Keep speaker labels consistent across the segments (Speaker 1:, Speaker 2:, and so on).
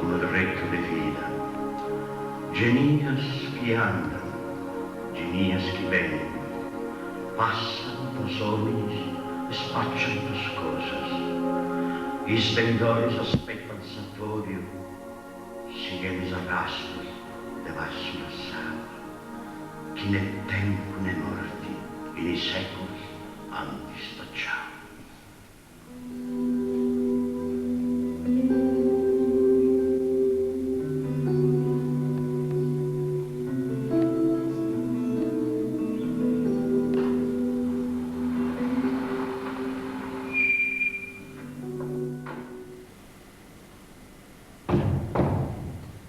Speaker 1: Unu tretu de vida. Genias chi andan, genias chi benint, passant is ominis e spacciant is cosas. Is bendoris aspettant s'atóbiu, sighendi is arrastus de passu lassaus, chi ne tempu ne morti in is séculus ant stacciau.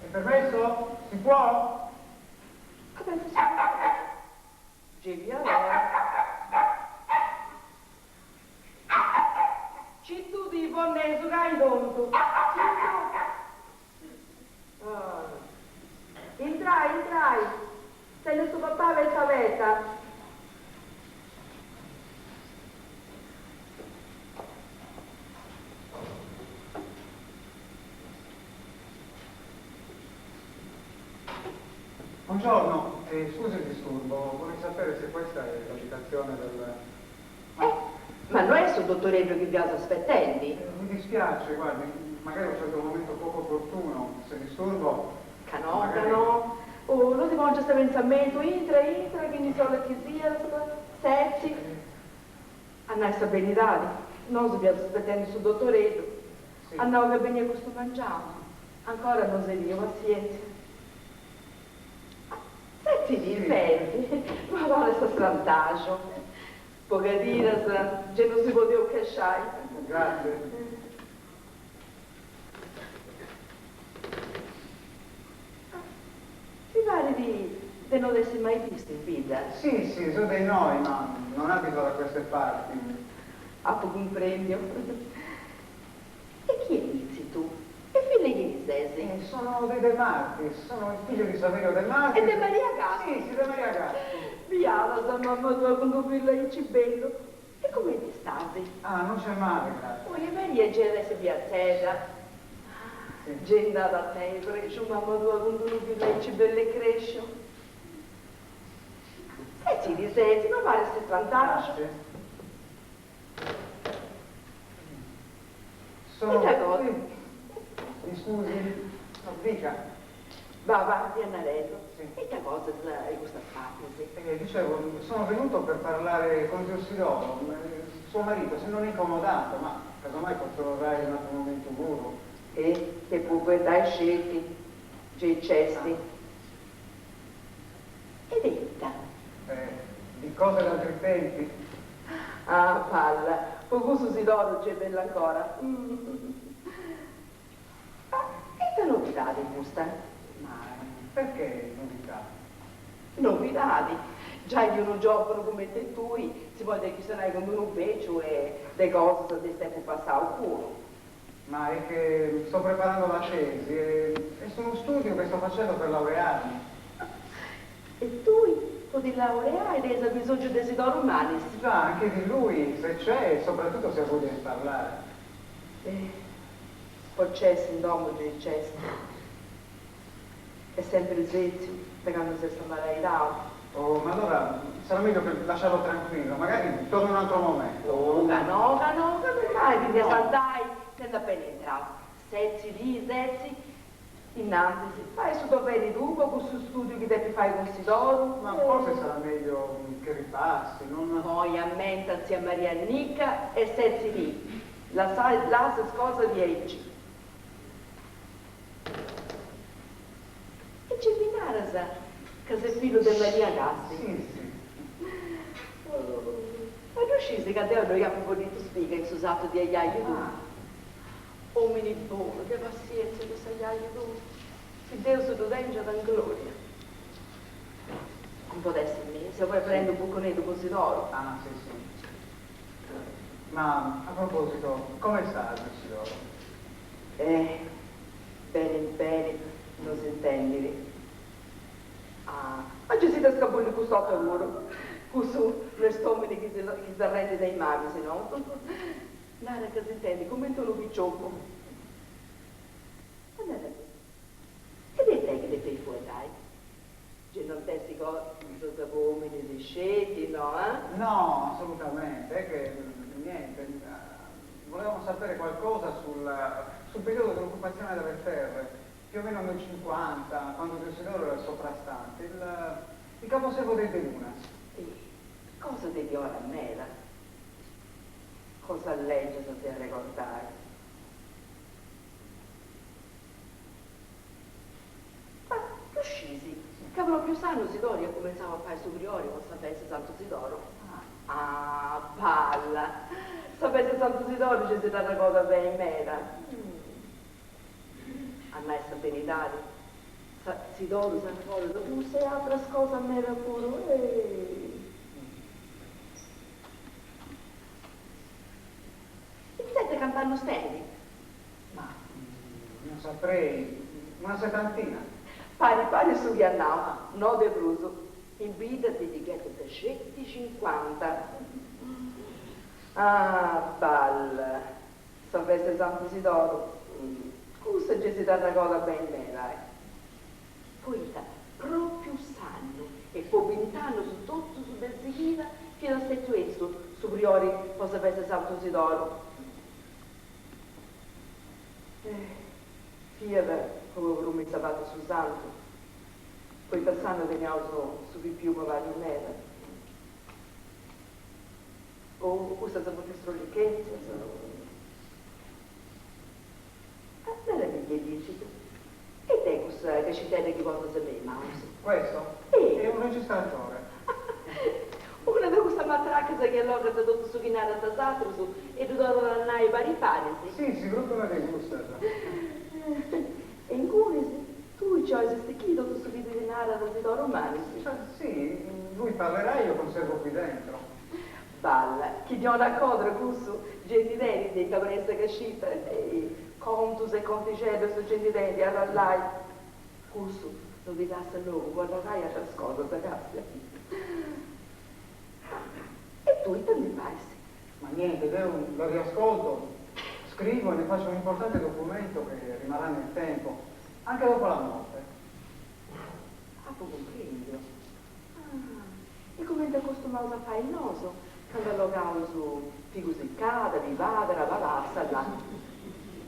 Speaker 2: È permesso? Si può?
Speaker 3: Adesso si Gei Cittu ti ponne su cai tontu. Cittu. Intrai, intrai. Tene su papà abetta abetta.
Speaker 2: Buongiorno, eh, scusi il disturbo, vorrei sapere se questa è l'abitazione del...
Speaker 3: Eh, ma no est su dottoreddu chi fiaus aspettendi?
Speaker 2: Eh, mi dispiace, guardi, magari ho scelto un momento poco opportuno, se disturbo...
Speaker 3: Ca no, ca no. Oh, no ti pongiast pensamentu, intra, intra, chini siat chi sias, setzi. A nai sa beridadi, nosu fiaus aspettendi su dottoreddu, at nau ca beniat custu mangianu, ancora no s'est biu, passientzia. Setzi·dì, setzi, ma paret s'istrantaxu. Po cadiras gei no si podeus chesciai.
Speaker 2: Grazie.
Speaker 3: Mi parit de no t'essi mai bistu in bidda.
Speaker 2: Si, si, so de innoi, ma non abito da queste parti.
Speaker 3: Apu cumprendiu. E chi est litzitu? E fillu 'e chini ses?
Speaker 2: Eh, sono dei De Martis, sono il figlio di Saverio De Martis.
Speaker 3: E de Maria Gatti?
Speaker 2: Si, si, de Maria Gatti.
Speaker 3: Biada sa mamma tua cun d'unu fillu aici bellu. E cumenti stas?
Speaker 2: Ah, non c'è male, grazie.
Speaker 3: Oi, Maria gei at essi biatzedda. Gei nd'at a tenni prexu mamma tua cun d'unu fillu aici bellu e cresciu. Setzi·dì, setzi, no parit s'istrantaxu.
Speaker 2: Grazie. Sono...
Speaker 3: Ita cosa?
Speaker 2: Mi scusi? No, dica.
Speaker 3: Va, va, fia narendu. Ita cosa de custas partis?
Speaker 2: Eh, dicevo, sono venuto per parlare con zio Sidoro, suo marito, se non è incomodato, ma casomai posso tornare in un altro momento puru.
Speaker 3: E te po fueddai sceti, gei nc'esti. E de ita?
Speaker 2: Eh, di cose d'altri tempi.
Speaker 3: Ah, palla, po cussu Sidoro gei bellu ancora. Ma ita novidadi custa?
Speaker 2: Ma perché novità?
Speaker 3: Novidadi? Giai chi unu giòvanu cumenti tui si ponit a chistionai cun unu bèciu e de cosas de is tempus passaus puru.
Speaker 2: Ma è che sto preparando la tesi e est unu studiu che sto facendo per laurearmi.
Speaker 3: E tui po ti laureai tenis abisòngiu de Sidoro Manis?
Speaker 2: Già, anche di lui, se c'è e soprattutto se ha voglia di parlare.
Speaker 3: Eh, po nc'est in domu gei nc'est. Est sempri sètziu de candu s'est amalaidau.
Speaker 2: Oh, ma allora sarà meglio che lasciarlo tranquillo, magari torno un altro momento.
Speaker 3: Oh, ca no, ca no, candu mai ti nd'as andai sendi appena intrau. Setzi·dì, setzi, innantis, fai su doveri tuu po cussu studiu chi depis fai cun Sidoru.
Speaker 2: Ma forse sarà meglio che ripassi, non.
Speaker 3: Poi ammenta tzia Maria Annica e setzi·dì, lassa lassa is cosas diaici. E gei mi naras ca ses fillu de Maria Gasti?
Speaker 2: Si, si.
Speaker 3: Ma ddu sciis ca deu ddoi apu bodditu spiga in su satu de aiaiu tuu? Omini bonu, de passientzia cussu aiaiu tuu, chi Deus ddu tengiat in gloria. Cumpodessi mi, seu preparendi unu buconeddu po Sidoru.
Speaker 2: Ah, si, si. Ma a proposito, come sta ziu Sidoro?
Speaker 3: Eh, beni beni no s'intendit. Ah, ma gei si dd'at scabulliu cust'orta puru. Cussu no est omini chi si chi s'arrendit a is mabis, no? Narat ca s'intendit cumenti unu piciocu. Ma narat. funt cosas po ominis sceti, no eh?
Speaker 2: No, assolutamente, è che niente, volevamo sapere qualcosa sul, sul periodo dell'occupazione delle terre, più o meno nel 50, quando zio Sidoro era il soprastante, il, il caposervo dei De Lunas.
Speaker 3: E cosa de diora meda, cosa lègias de arregordai. Ma ddu scisi ca propriu s'annu Sidoro iat cumentzau a fai su priori po sa festa 'e Santu Sidoro? Ah, balla! Sa festa 'e Santu Sidoro gei si dd'arregordat beni meda. A nai sa beridadi, sa Sidoru s'arregordat cussa e atras cosas meda puru, eh! Intzete cant'annus tenit?
Speaker 2: Ma non saprei, una settantina.
Speaker 3: Pari pari su chi at nau, no de prus. In bidda ti ddi ghetant sceti cincuanta. Ah, balla! Sa festa 'e Santu Sidoru, cussa gei si dd'arregordat beni meda, eh. Poita pròpiu s'annu e po bint'annus totus de sighida fiat stetiu issu su priori po sa festa 'e Santu Sidoru. Eh, fiat una prumissa fata a su santu, poita s'annu teniaus su pipiu malàdiu meda. O custas funt strollichentzias o. Ah, nara·mi chi licit. E it'est cussa cascitedda chi portas me is manus?
Speaker 2: Questo? È un registratore.
Speaker 3: Una de cussas matracas chi allogant totu su chi narant is atrus e ddu torrant a nai pari pari?
Speaker 2: Si, si, propriu una de cussas.
Speaker 3: E ingunis, tui nci ois stichiri totu su chi ti narat Sidoro Manis?
Speaker 2: Si, lui parlerà e io conservo qui dentro.
Speaker 3: Balla, chi ti 'onat codra cussu, gei ndi tenit de ita preni sa cascita, ehi, contus e contixeddus gei ndi tenit, arrallai. Cussu no ti lassat logu po arrallai atras cosas, castia. E tui ita ndi fais?
Speaker 2: Ma niente, deu lo riascolto, scrivo e ne faccio un importante documento che rimarrà nel tempo, anche dopo la morte.
Speaker 3: Apu cumprendiu. Ah, e cumenti acostumaus a fai nosu, candu allogaus figu sicada, pibadara, pabassa, là.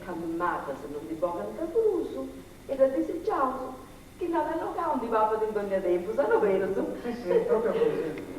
Speaker 3: Candu is matas no ndi bogant prus e ddas disigiaus, chi nd'at allogau ndi papat in dogna tempus, a no berus?
Speaker 2: Si, si, proprio così.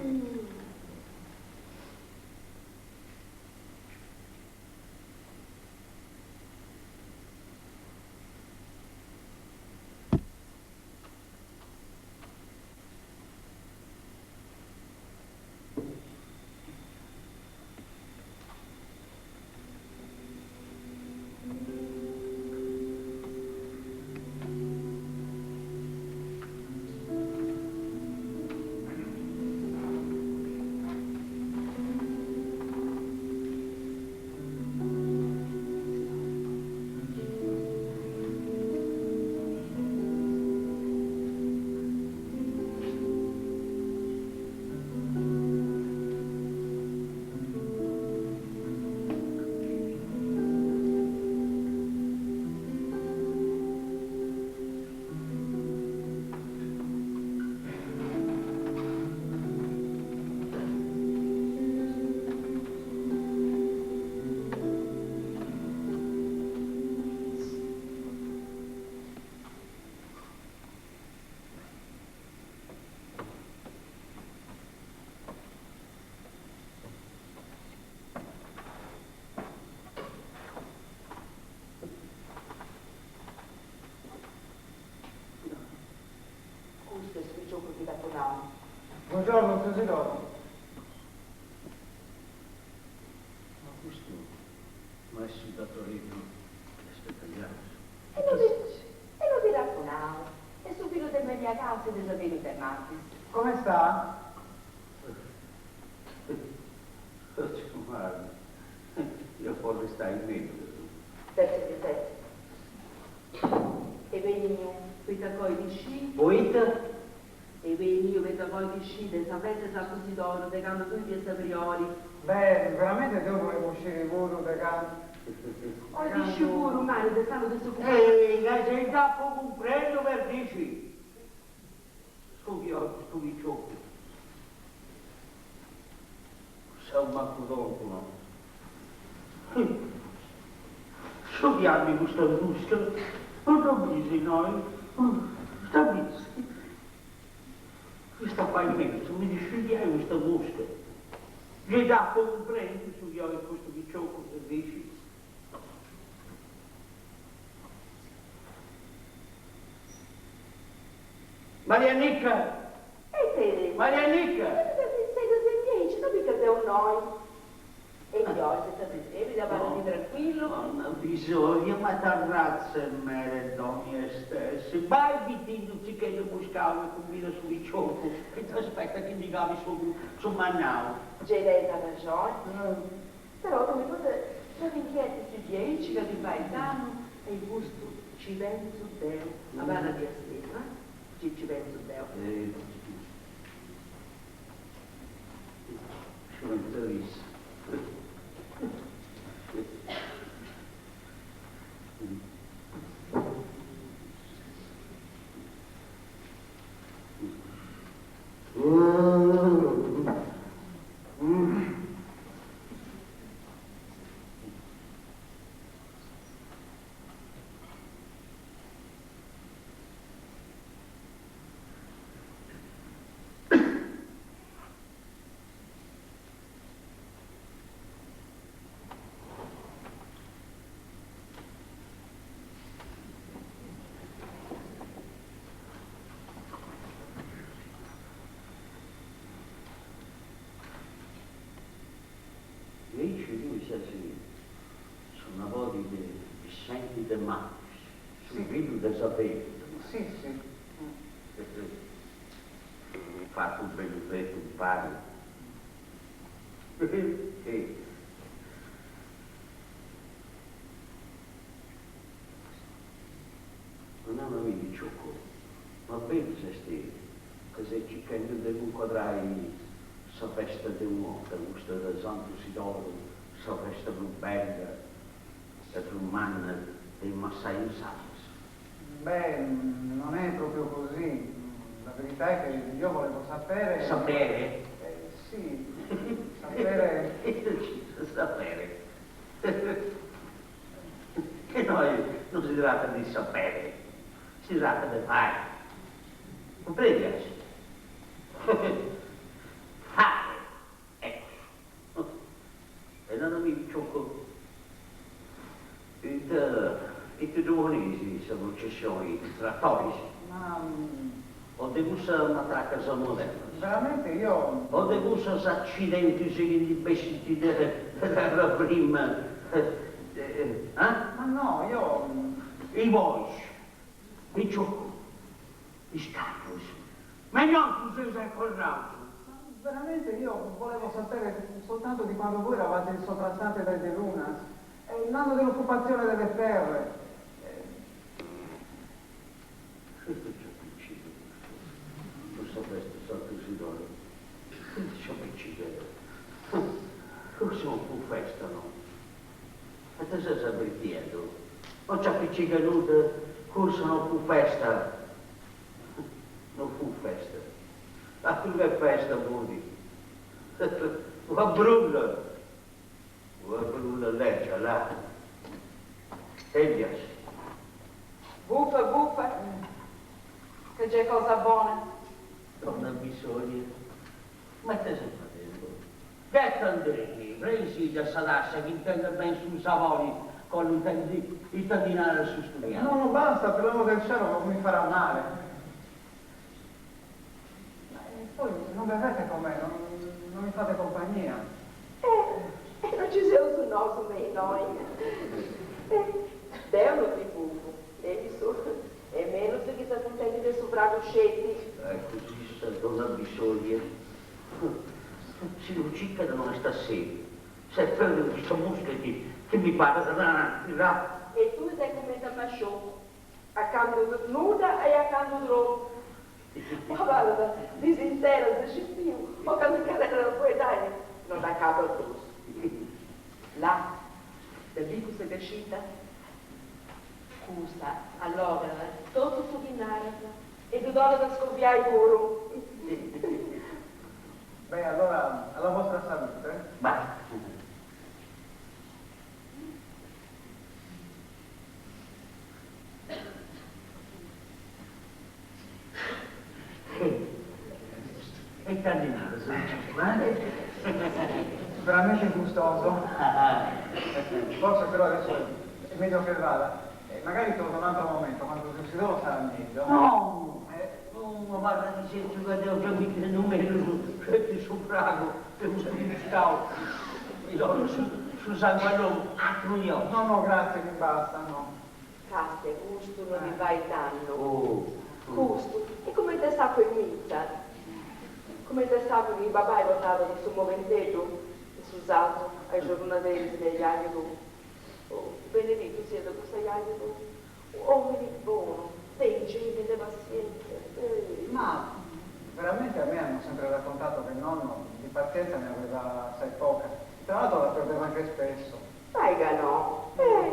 Speaker 3: Custu est su piciocu chi t'apu nau.
Speaker 2: Buongiorno, tziu Sidoro.
Speaker 1: Ma custu no est su datoreddu chi aspetaiaus.
Speaker 3: E no ti e no ti dd'apu nau. Est su fillu de Maria Cassi de Saverio De Martis.
Speaker 2: Come sta?
Speaker 1: Tziu Marco, iat a podi stai mellus.
Speaker 3: Setzi ti setzi. Est beniu poita ch'oit scì.
Speaker 1: Poita?
Speaker 3: Est beniu poita ch'oit scì de sa festa 'e Santu Sidoru de candu tui fiast priori.
Speaker 2: Beh, veramente deu volevo sciri puru de candu.
Speaker 3: Oit scì puru, Mari, de s'annu de s'ocupazioni.
Speaker 4: Ehi, ca gei dd'apu cumprendiu per dici.
Speaker 1: Studiau custu piciocu. Seu mancu tontu, no? Studiami custa musca, non dda bisi innoi? Dda bisi? Custa fait mesu, mi ndi studiai custa musca. Gei dd'apu cumprendiu su chi 'olit custu piciocu de dici. Mariannica!
Speaker 3: E te?
Speaker 1: Mariannica!
Speaker 3: Dici, no mica seu innoi. E chi oi se t'addessebi de abarrati tranquillu.
Speaker 1: Donna Bisoria, ma t'arratza 'e mere domi est essi. Bai bitindi unu tzicheddu muscau e cumbida su piciocu chi t'aspettat chi ndi calit su su mannau.
Speaker 3: Gei tenis arrexoni. Però tui no no t'inchietis diaici ca ti fait dannu e in custu ci pentzu deu. Abarrati assentu, eh? Ci ci pentzu deu.
Speaker 1: Ci pentzat issa. E aici tui ses su nabodi de Vissenti de Martis, su fillu de Saveru de
Speaker 2: Martis. Si, si.
Speaker 1: Fatu bellu tretu impari. Ma nara mi piciocu, ma berus est ca ses circhendi de cuncodrai sa festa de un'orta, custa de Santu Sidoru, sa festa prus bella e prus manna de is massajus sardus?
Speaker 2: Beh, non è proprio così, la verità è che io volevo sapere.
Speaker 1: Sapere?
Speaker 2: Sì, sapere.
Speaker 1: Ita nc'intrat sapere? Innoi non si tratta di sapere, si tratta de fai. Cumprendias? Fare, ecco. E narami piciocu, ita ita ddu poneis in sa prucessioni is tratoris?
Speaker 2: Ma.
Speaker 1: O de cussas matracas modernas?
Speaker 2: Veramente io.
Speaker 1: O de cussas accidentis chi ndi bessint de terra prima, eh?
Speaker 2: Ma no, io.
Speaker 1: I bois, piciocu, is carrus, ma nosu seus acorraus.
Speaker 2: Ma veramente io volevo sapere soltanto di quando voi eravate il soprastante dai Delunas, l'anno dell'occupazione delle terre.
Speaker 1: Ita nci apicigat custu, custa festa 'e Santu Sidore? Ita nci apicigat? Cussa non fut festa no. Ita ses abritiendu? Non nci apicigat nudda, cussa non fut festa. Non fut festa. Atru che festa fut. Una brulla. Una brulla lègia, là. Elias.
Speaker 3: Bufa, bufa, ca gei est cosa bona.
Speaker 1: Donna Bisoria, ma ita ses fadendu? Ghetandindi, prenisidda sa tassa chi intendat beni su sabori candu intendit ita ti narat su studianti.
Speaker 2: No, no, basta, per l'amor del cielo, non mi farà male. Ma poi non bevete con me, non, non mi fate compagnia.
Speaker 3: Eh, e non ci seus nosu me innoi. Eh, deu no ti bufu, e issu, e mellus chi s'acuntentit de su fragu sceti.
Speaker 1: Eccu, issa, donna Bisoria, si no circat no est asseliu. S'est perdiu custa musca chi chi mi parat ananti, là.
Speaker 3: E tui ses cumenti a Mascioccu, a candu nudda e a candu tropu. Abarrat dis interas citiu, po candu incarrerat a fueddai no dd'acabat prus. Là, dda bis cussa cascita? Cussa allogat totu su chi naras. E ddu torrat a scoviai puru.
Speaker 2: Beh, allora alla vostra salute.
Speaker 1: Bah. E ita ndi naras, Franciscu, eh?
Speaker 2: Veramente gustoso. Forse però adesso è meglio che vada. E magari torno un altro momento, quando zio Sidoro sarà meglio.
Speaker 1: No! No, abarra ti sètziu ca deu già mi intendu mellus, sceti su fragu de custu mistau mi torrat su sangu a nou, atru ndi 'olis.
Speaker 2: No, no, grazie, mi basta, no.
Speaker 3: Castia, custu no ti fait dannu. Custu est comente s'acua 'e mitza, comente s'acua chi babai portàt de su moventeddu in su satu a is giorronaderis de ajaju tuu. Oh, beneditu siat custu ajaju tuu, omini bonu, de ingegnu e de passientzia.
Speaker 2: Ma veramente a me hanno sempre raccontato che nonno di pazienza ne aveva assai poca. Tra l'altro la perdeva anche spesso.
Speaker 3: Bai ca no. Eh!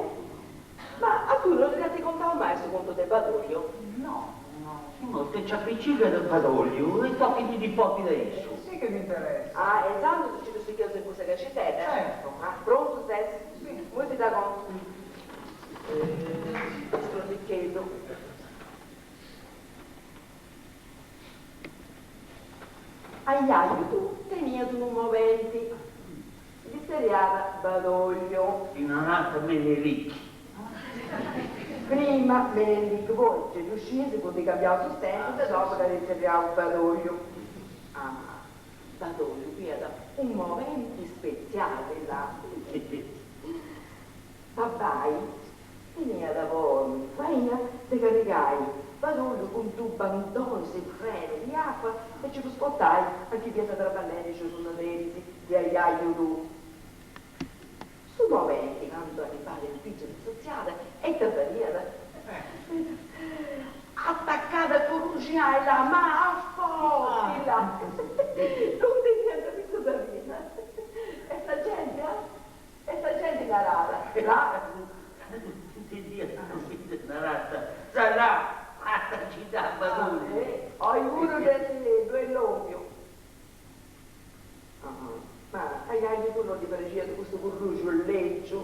Speaker 3: Ma a tui no ti dd'ant contau mai su contu de Badogliu?
Speaker 2: No, no.
Speaker 1: Imoi ti nci apicigat Badogliu e tochit i nipoti de issu.
Speaker 2: Sì che mi interessa.
Speaker 3: Ah, e intzandus nci ddu sigheus in cussa cascitedda?
Speaker 2: Certo.
Speaker 3: Ah, prontu ses?
Speaker 2: Sì.
Speaker 3: Imoi ti dda contu. Eh, strollicheddu. Ajaju tuu teniat unu moventi. Ddi tzerriàt Badogliu.
Speaker 1: Ddi narànt Menelicchi.
Speaker 3: Prima Menelicchi, poi, gei ddu sciis, funt cambiaus is tempus e dopu dd'ant tzerriau Badogliu. Ah, Badogliu fiat unu moventi spetziali, là. Babai teniat po faina de carrigai Badogliu cun dus bandonis prenus di acua e nci ddus portai a chi fiant traballendi is giorronaderis de ajaju tuu. Su moventi candu arribàt in pitzu de s'atziada e ita fadiat? Atacàt a corruxiai là, ma a forti là! Ddu teniant fintzas a vida. E sa genti, ah? E sa genti naràt, là.
Speaker 1: Naràt, Sarà fata ci dda Badogliu.
Speaker 3: Oi puru ddu est lompiu. Ma a ajaju tuu no ddi praxiat custu curruxu lègiu.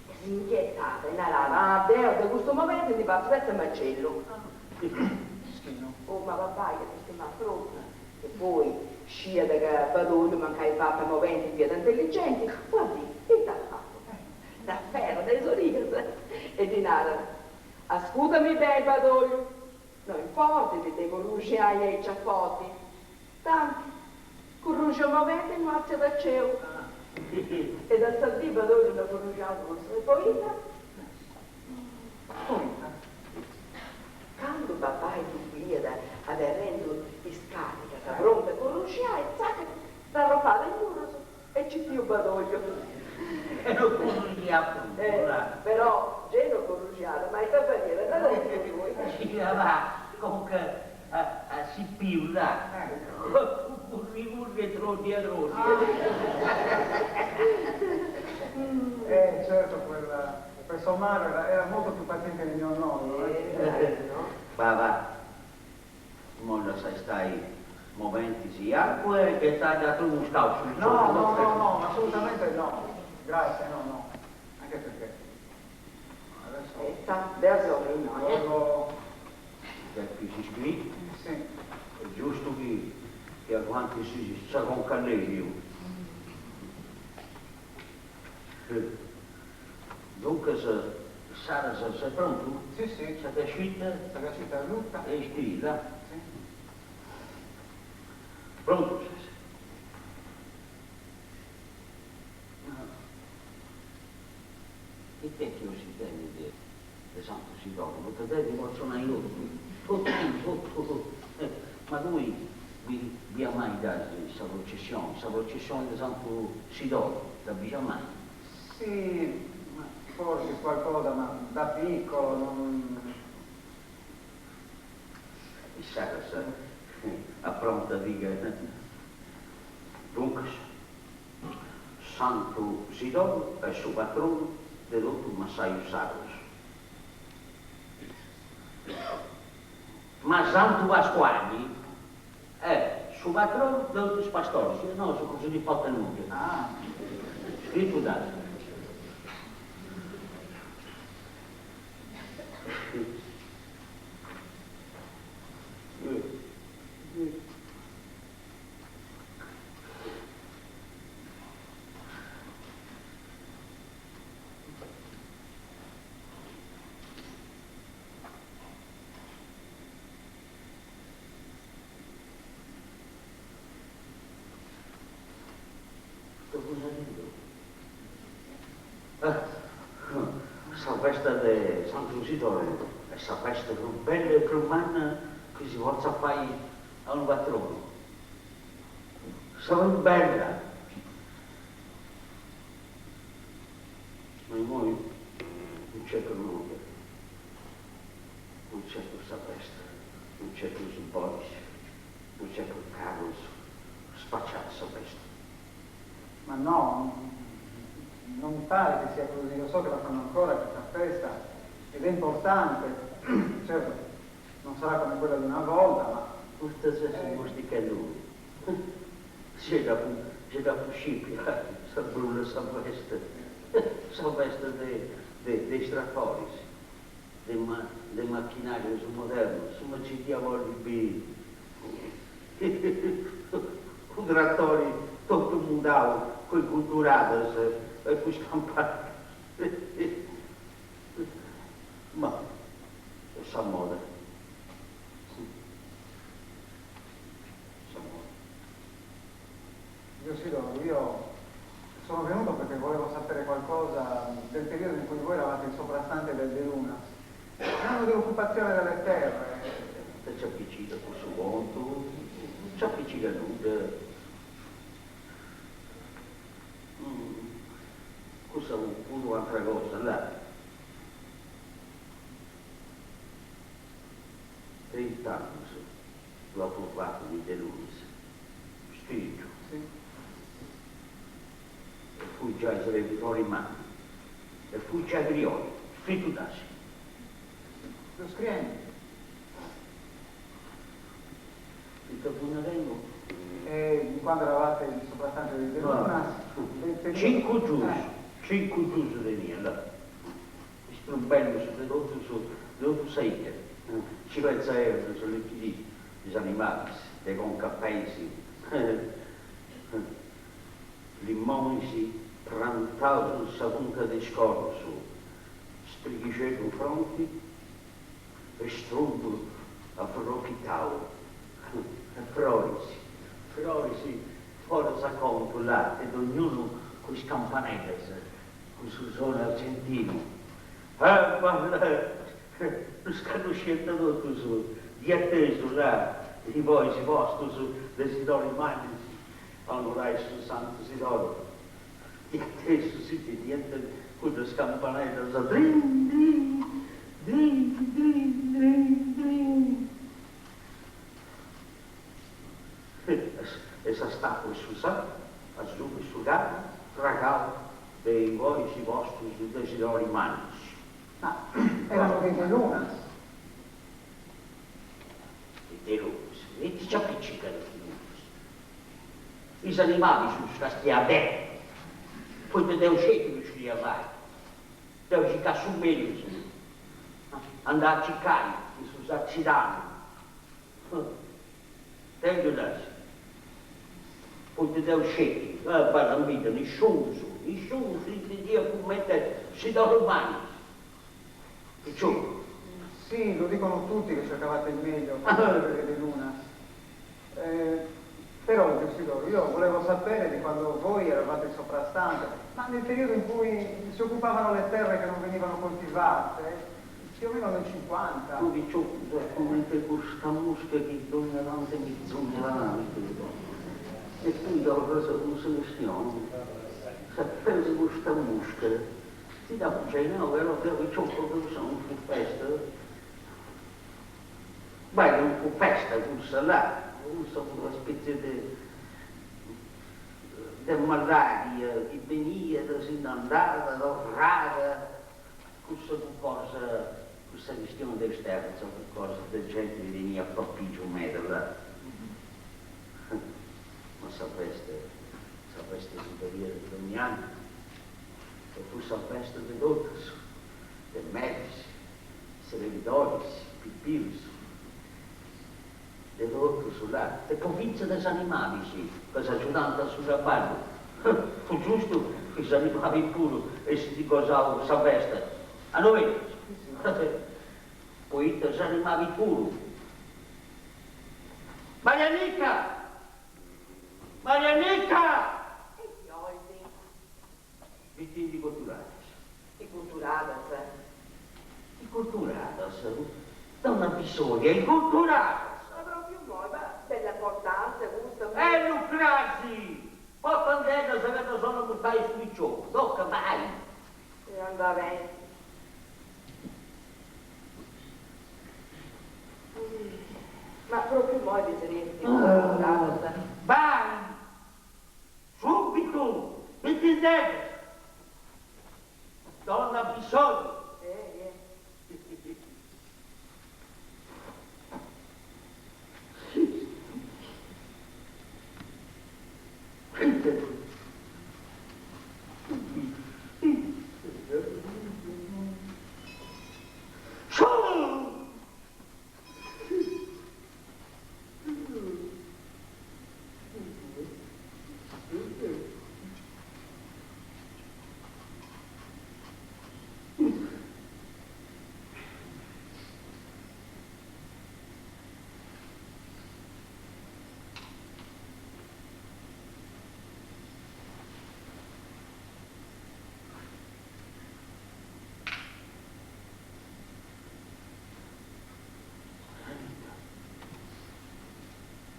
Speaker 3: E s'inchietat e narat, ah, deu de custu moventi ndi fatzu petza 'e macellu.
Speaker 2: Mischinu.
Speaker 3: Oh, ma babai ddu stimàt tropu. E poi sciat ca Badogliu mancai fatu a moventi fiat intelligenti, una dì ita at fatu? Dd'aferrat a is origas e ddi narat, Ascutami beni Badogliu, no importit de corruxiai aici a forti, tanti curruxu 'e moventi no artziat a ceu. E da sa dì Badogliu no at corruxiau prus. E poita?
Speaker 2: Poita?
Speaker 3: Candu babai ddu biiat aberrendu is carrigas prontu a corruxiai, zac, dd'arropàt is murrus e citiu Badogliu.
Speaker 1: E no corruxiat prus, là.
Speaker 3: Però gei no corruxiat, ma ita fadiat, naradiddu tui.
Speaker 1: Giràt conca a sipiu, là, curri curri e troddia troddia.
Speaker 2: Eh certo quel Quel somaro era era molto più paziente di mio nonno, eh.
Speaker 1: Va va, immoi lassa stai moventis i acua e ghetai atru mustau su
Speaker 2: No, no, no, no, assolutamente no. Grazie, no, no. Anche perché adesso.
Speaker 3: Etta, deu seu me innoi, eh.
Speaker 2: Volevo.
Speaker 1: Depis scriri.
Speaker 2: Sì.
Speaker 1: Est giustu chi chi aguantis sa conca lèbiu. Duncas, Sara ses prontu?
Speaker 2: Si si.
Speaker 1: Sa cascita?
Speaker 2: Sa cascita alluta.
Speaker 1: E iscriri, là.
Speaker 2: Si.
Speaker 1: Prontu ses? It'est chi 'osi tenit de Santu Sidoro? Poita deu ti potzu nai totu, totu, totu. Ma tui bia mai dd'as sa processioni, sa processioni de Santu Sidoro, dda bia mai?
Speaker 2: Si, ma forsis qualcosa, ma da piccolo non.
Speaker 1: Insaras apronta ti ca duncas Santu Sidoro est su patronu de totu is massajus sardos. Ma Santu Pasquali est su patronu de totu is pastoris e nosu non si ndi potet nudda. Scritu dd'as. Sa festa de Santu Sidore est sa festa prus bella e prus manna chi si potzat fai a unu patronu. Sa prus bella! Ma immoi non nc'est prus nudda, non nc'est prus sa festa, non nc'est prus bois, non nc'est prus carrus, spaciada sa festa.
Speaker 2: Ma no, non mi pare che sia così, io so che la fanno ancora questa festa ed è importante, certo non sarà come quella di una volta, ma.
Speaker 1: Custa ses mostichendi unu. Gei dd'apu gei dd'apu scipia sa brulla sa festa sa festa de de de is tratoris de ma de machinarius modernus ma nci dd'ia bolli biri u tratori totu mudau cun is gudduradas e cun is campanas ma est sa moda. Sa moda.
Speaker 2: Zio Sidoro, io sono venuto perché volevo sapere qualcosa del periodo in cui voi eravate il soprastante del Delunas, l'anno dell'occupazione delle terre.
Speaker 1: Ita nci apicigat cussu contu? Non nci apicigat nudda. Cussa fut u'atra cosa, là. Trint'annus ddu apu fatu in Delunas, scritu. E fui giai srebidori mannu e fui giai priori, scritu dd'as.
Speaker 2: Seu scriendi.
Speaker 1: Ita fui narendu?
Speaker 2: E quando eravate il soprastante di Delunas, del periodo.
Speaker 1: Cincu gius, cincu gius tenia, là. Is prus bellus de totus de totu sa 'idda, nci pentzaiant a allichidì is animalis de conca a peis, limonis prantaus in sa punta de is corrus, sprighixeddu in fronti e strumpu afrochitau e froris, froris foras a contu, là, e dognunu cun is campaneddas Cun su sonu argentinu. Ah ma ddus cannosciant totus, di atesu là, is bois postus de Sidori Manis a onorai su Santu Sidoru. Di atesu si bidiant cuddas campaneddas drin drin drin drin drin drin. E sa statua 'e su santu asuba 'e su carru tragau de is bois postus de Sidori Manis.
Speaker 2: Ma erano dei Delunas.
Speaker 1: Is Delunas? Ita nci apicigat is Delunas? Is animalis ddus castià deu, poita deu sceti ddu scidia fai. Deu circà su mellus, andà a circai in su Sarcidanu. Tengiu ddas, poita deu sceti, ah balla in bidda, nisciunus, nisciunus s'intendiat cumenti Sidori Manis, picioccu.
Speaker 2: Sì, lo dicono tutti che cercavate il meglio per i Delunas. Però, zio Sidoro, io volevo sapere di quando voi eravate il soprastante, ma nel periodo in cui si occupavano le terre che non venivano coltivate, Più o meno nel 50.
Speaker 1: Tu picioccu ses comente custa musca chi dogna tantu mi zungat e tui torras cun sa chistioni. Ses peus de custa musca. Ti dd'apu giai nau però deu picioccu ca cussa non fut festa. Beh, non fut festa cussa là, cussa fut una spetzie de de maladia chi beniat, si nd'andat, torrat. Cussa fut cosa. Cussa chistioni de is terras fut cosa de genti chi teniat papìgiu meda, là. Ma sa festa, sa festa si fadiat dogni annu e fut sa festa de totus, de meris, srebidoris, pipius, de totus, là, e po fintzas de is animalis ca s'agiudant a su traballu. Fut giustu chi is animalis puru essint gosau sa festa, a no berus? Poita is animalis puru. Marianica! Marianica!
Speaker 3: E chi 'olis?
Speaker 1: Bitindi coturadas.
Speaker 3: I coturadas?
Speaker 1: I coturadas? Donna Bisoria, i coturadas!
Speaker 3: Ma propriu immoi, ma bella importanza custa.
Speaker 1: E lu crasi! Portandeddas ca ddas 'ollu ammustai a su piciocu, toca, bai!
Speaker 3: E anda beni. Ma propriu immoi ti serbint i coturadas?
Speaker 1: Bai! Subitu! Bitindeddas! Donna Bisoria!
Speaker 3: Eh, eh.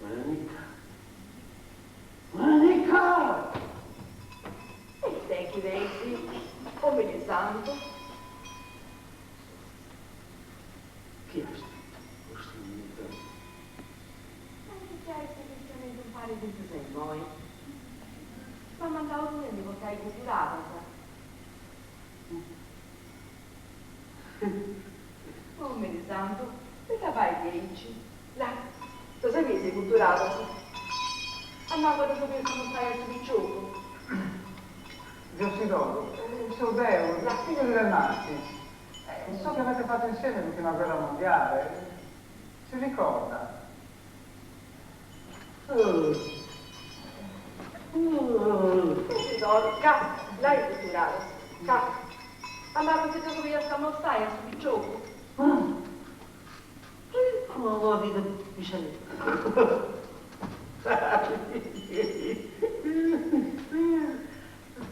Speaker 1: Marianica. Marianica. Marianica!
Speaker 3: E it'est chi tenis, omini santu?
Speaker 1: Chi est custa Marianica?
Speaker 3: Ma ite giai est chistionendi umpari fintzas a immoi? M'at mandau tui a ndi portai cuturadas. Omini santu, poita fais diaici? Là, ddas biis is cuturadas? A mancu ddas 'oliast amostai a su piciocu?
Speaker 2: Zio Sidoro, so deo, figliu di Demartis. So che avete fatto insieme l'ultima guerra mondiale. Si ricorda?
Speaker 3: Zio Sidoro, ca, là is cuturadas, ca. A mancu si ddas 'oliast amostai a su piciocu?
Speaker 1: Come vuoi dire, mi sei...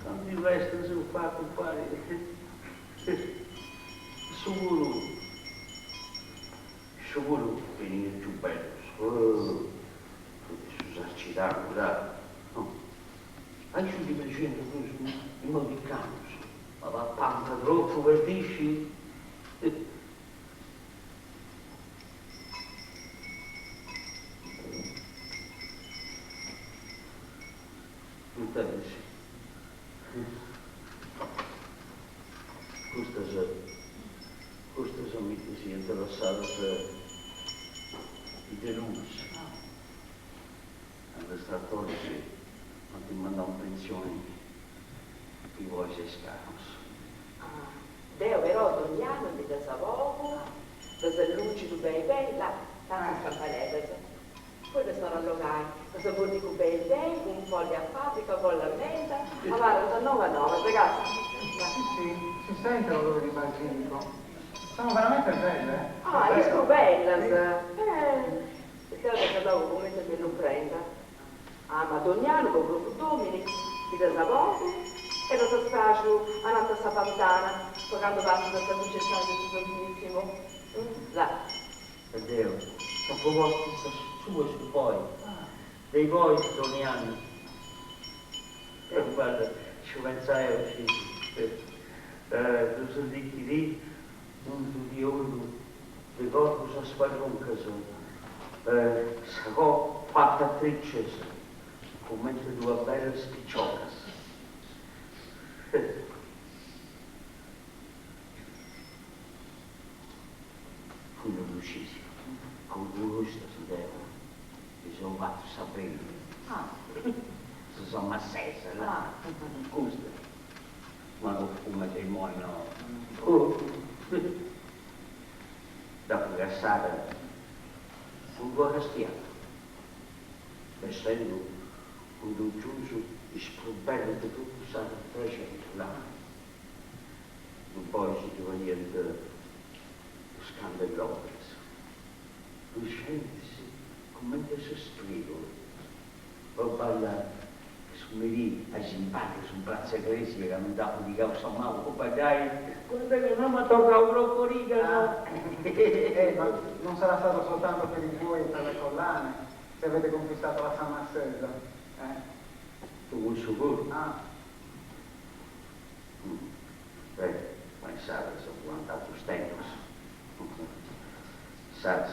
Speaker 1: Tanti festas eus fatu umpari. Issu puru, issu puru teniat giubbeddos, fut su Sarcidanu, là. A issu ddi praxiant prus is modicanus, ma papant tropu perdixi. Intendi? Custas, custas mi ddas iant lassadas is Delunas. Candu is tratoris ant mandau in pentzioni is bois e is carrus.
Speaker 3: Ah, deo però dogni annu ndi ddas bogu, ddas allucidu beni beni, là, tantas campaneddas. Poi ddas torru a allogai, ddas afortigu beni beni cun foglia a fabbrica, folla meda, abarrant nobas nobas, casta.
Speaker 2: Sì, sì, si sente l'odore di basilico. Sono veramente belle, eh?
Speaker 3: Ah, isco bellas! Eh, deo ddas allogu cumenti bellu prenda. Ah, ma dogni annu po Corpus Domini ndi ddas bogu e ddas spraxu ananti a sa fantana po candu passat sa prucessioni de su Santissimu. Là.
Speaker 1: E deu s'apu postu sa sua e su boi, de i bois donni annu. E guarda, ci pentzai chi ddus allichidì unu tiolu de corrus a sparruncas, sa cò fata a tricias, cumenti duas bellas piciocas. scisi, cun custas deu mi seu fatu sa bella, sa samassesa, là, custa, ma no cumenti imoi no, dd'apu cassada cun d'una castiada, bessendu cun d'unu giusu is prus bellus de totu sa Trexentu, là. Poi si ddu fadiant is candelobros, luxentis cumenti su sprigu, po ballai su merì a is imbarcus in pratza Cresia candu nd'apu pigau sa manu po baddai, guarda ca no m'at torrau crocoriga no.
Speaker 2: Eh, ma non sarà stato soltanto per i buoi e per le collane se avete conquistato la San Massesa, eh?
Speaker 1: Po cussu puru.
Speaker 2: Ah.
Speaker 1: Beh, ma insaras fuant atrus tempus. Insaras